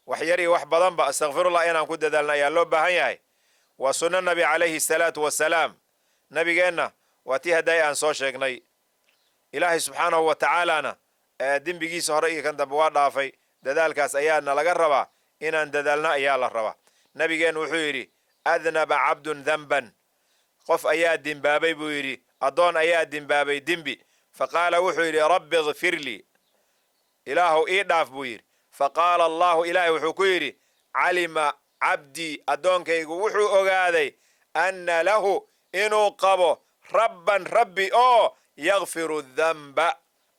Wax yar iyo wax badanba astakfirullah inaan ku dadaalna ayaa loo baahan yahay. Waa sunno Nabi calayhi salaatu wasalaam. Nabigeenna waa tii hadday aan soo sheegnay. Ilaahay subxaanahu wa tacaalana dembigiisa hore iyo kan dambe waa dhaafay. Dadaalkaas ayaana laga rabaa, inaan dadaalna ayaa la rabaa. Nabigeennu wuxuu yidhi: "Adnaba cabdun danban," qof ayaa dembaabay buu yidhi. Addoon ayaa dembaabay dembi. Faqaala, wuxuu yidhi: "Rabbi ikfir lii," Ilaahu ii dhaaf buu yidhi. Faqaala Allahu, Ilaahay wuxuu ku yidhi: "Calima cabdii," addoonkaygu wuxuu ogaaday, "anna lahu," inuu qabo, "rabban," rabbi oo "yakfiru danba."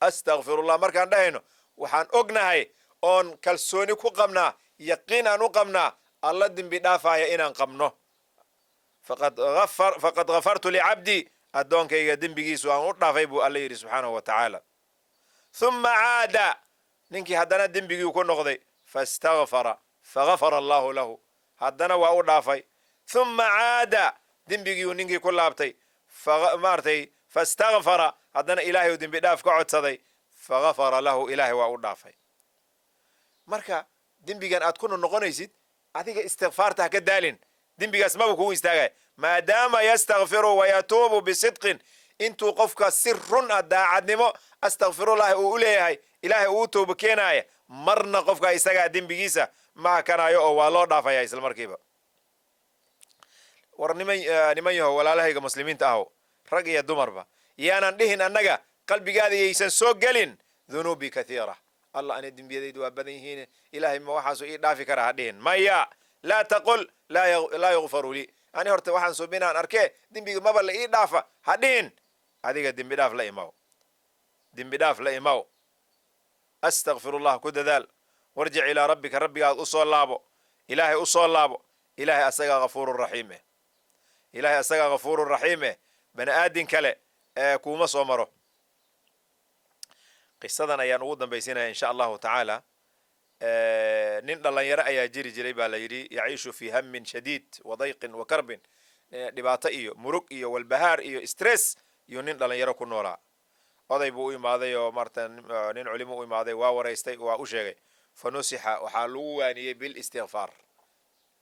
Astakfirullah markaan dhahayno, waxaan ognahay oon kalsooni ku qabnaa, yaqiin aan u qabnaa, Alla dembi dhaafaya inaan qabno. "Faqad ghafartu licabdii," addoonkayga dembigiisu aan u dhaafay buu Alla yidhi subxaanahu wa tacaala. Thumma caada, ninkii haddana dembigii ku noqday. Fastakfara, fagafara Allahu lahu, haddana waa u dhaafay. Thumma caada, dembigiiu ninkii ku laabtay, maaragtay, fastakfara, haddana Ilaahay uu dembi dhaaf ka codsaday. Fagafara lahu, Ilaahay waa u dhaafay. Marka dembigan aad ku noqonaysid, adiga istikfaarta ha ka daalin. Dembigaas maba kugu istaagaya maadaama yastakfiru wayatuubu bisidqin. Intuu qofka si run ah, daacadnimo, astakfirullahi uu u leeyahay, Ilaahay uu tooba keenaaya, marna qofka isagaa dembigiisa ma hakanayo oo waa loo dhaafaya isla markiiba. War niman yahow, walaalahayga muslimiinta ahow, rag iyo dumarba, yaanan dhihin annaga qalbigaada yaysan soo gelin "Dunuubi kathiira, Allah, ani dembiyadaydu waa badan yihiin, Ilaahay ma waxaasu ii dhaafi karaa?" Ha dhihin. Maya, laa taqul "Laa yugfaru lii, ani horta waxaan suubinaan arkee, dembiga maba la ii dhaafa." Ha dhihin. Adiga dembi dhaaf la imaw, dembi dhaaf la imaw. Astakfirullah ku dadaal. Warjic ilaa rabbika, rabbigaad u soo laabo, Ilaahay u soo laabo. Ilaahay asagaa ghafuuru raxiim eh, Ilaahay asagaa ghafuuru raxiim eh. Bani aadin kale ee kuuma soo maro. Qisadan ayaan ugu dambaysinaya insha Allahu tacaala. Nin dhalinyaro ayaa jiri jiray baa la yidhi, yaciishu fi hammin shadiid wa dayqin wa karbin. Dhibaato iyo murug iyo walbahaar iyo stress iyo nin dhalinyaro ku noolaa. Oday buu u imaaday oo maarata nin culimo u imaaday. Waa waraystay, waa u sheegay. Fa nusixa, waxaa lagu waaniyey bilistikfaar.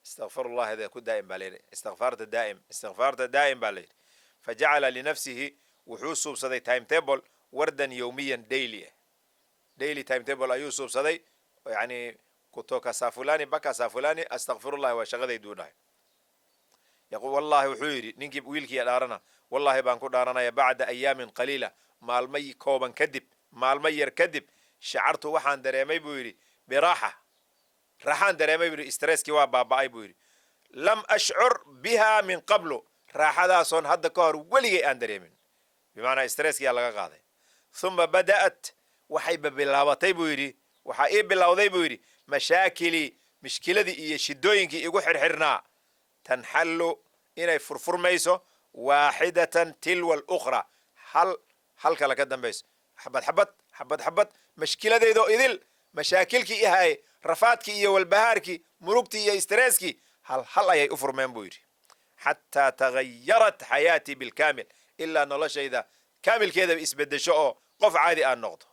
Istakfirullah hada ku daa'im baa layidhi, istikfaarta daa'im, istikfaarta daa'im baa layidhi. Fajacala linafsihi, wuxuu suubsaday timetable, wardan yowmiyan, daily ah, daily timetable ayuu suubsaday. Yani kutoka saa fulani mpaka saa fulani astakfirullahi waa shaqadayduu dhahay. Wallahi, wuxuu yidhi ninkii wiilkii dhaarana, wallahi baan ku dhaaranaya, bacda ayaamin qaliila, maalmo kooban kadib, maalmo yar kadib, shacartu, waxaan dareemay buu yidhi, biraaxa, raaxaan dareemay buu yidhi. Stresskii waa baaba'ay buu yidhi. Lam ashcur biha min qablu, raaxadaasoon hadda ka hor weligay aan dareemin. Bimacnaa stresskiyaa laga qaaday. Thumma bada'at, waxayba bilaabatay buu yidhi, waxaa ii bilowday buu yidhi, mashaakilii, mishkiladii iyo shidooyinkii igu xirxirnaa, tanxallu, inay furfurmayso, waaxidatan tilwa alukhra, hal hal kale ka dambayso, xabad xabad, xabad xabad. Mashkiladeydoo idil, mashaakilkii ihaay, rafaadkii iyo walbahaarkii, murugtii iyo stresskii, hal hal ayay u furmeen buu yidhi. Xataa tagayarat xayaatii bilkaamil, ilaa noloshayda kaamilkeedaba isbedesho oo qof caadi aan noqdo.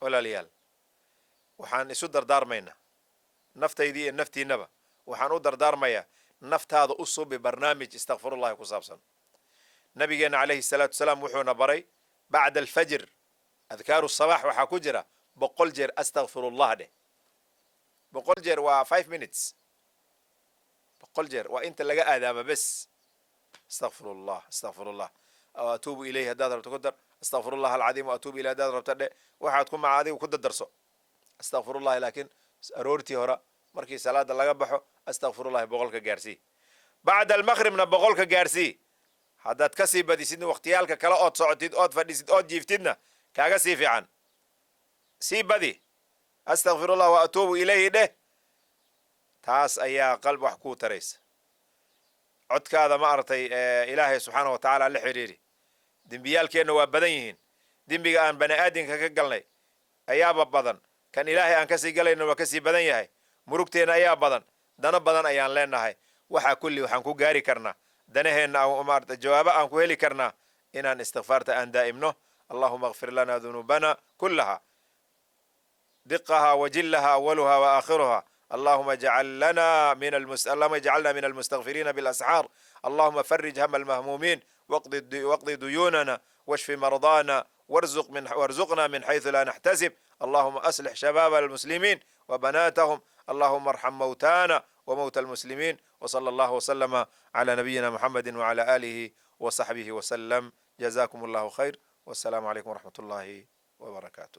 Walaalayaal, waxaan isu dardaarmaynaa, naftaydii iyo naftiinaba waxaan u dardaarmayaa, naftaada u subi barnaamij istakfirullahi ku saabsan. Nabigeenna calayhi salaatu wasalaam wuxuuna baray bacda alfajr, adkaaru sabax, waxaa ku jira 100 jeer astakfirullah dheh. 100 jeer waa 5 minutes. 100 jeer waa inta laga aadaama bes. Astakfirullah, astakfirullah atuubu ilayhi haddaad rabto ku dar. Astakfirullah alcadiim atuubu ilayh haddaad rabto dhe. Waxaad ku maca adiga ku dadarso astakfirullahi. Laakiin aroortii hore markii salaada laga baxo, astakfirullahi 100-ka gaarsii. Bacda almaqribna 100-ka gaarsii. Haddaad kasii badisidna, wakhtiyaalka kale ood socotid, ood fadhisid, ood jiiftidna, kaaga sii fiican, sii badi. Astakfirullah wa atuubu ilayhi dheh. Taas ayaa qalb wax kuu taraysa. Codkaada ma aragtay, Ilaahay subxaana wa tacaala la xiriiri. Dembiyaalkeenna waa badan yihiin. Dembiga aan bani aadamka ka galnay ayaaba badan, kan Ilaahay aan kasii galayna waa kasii badan yahay. Murugteenna ayaa badan, dano badan ayaan leenahay. Waxaa kulli waxaan ku gaari karnaa danaheenna, maarata, jawaabo aan ku heli karnaa inaan istikfaarta aan daa'imno. Allahuma akfir lana dunuubana kullaha, diqaha wajillaha, awaluha wa aakhiruha. Allahuma ijcalna min almustakfiriina bilasxaar. Allahuma farij hama almahmuumiin, waqdi duyuunana, washfi mardaana, warzuqna min xayثu la naxtasib. Allahuma aslix shabaab almuslimiin wabanaatahum. Allahuma arxam mawtana wmowta almuslimiin. Wsala allah wslama cla nabiyina muxamedi wcla alihi. Wasaxbihi wasalam. Jazakum Allahu khayr, wassalaamu calaykum waraxmat ullahi wabarakaatuh.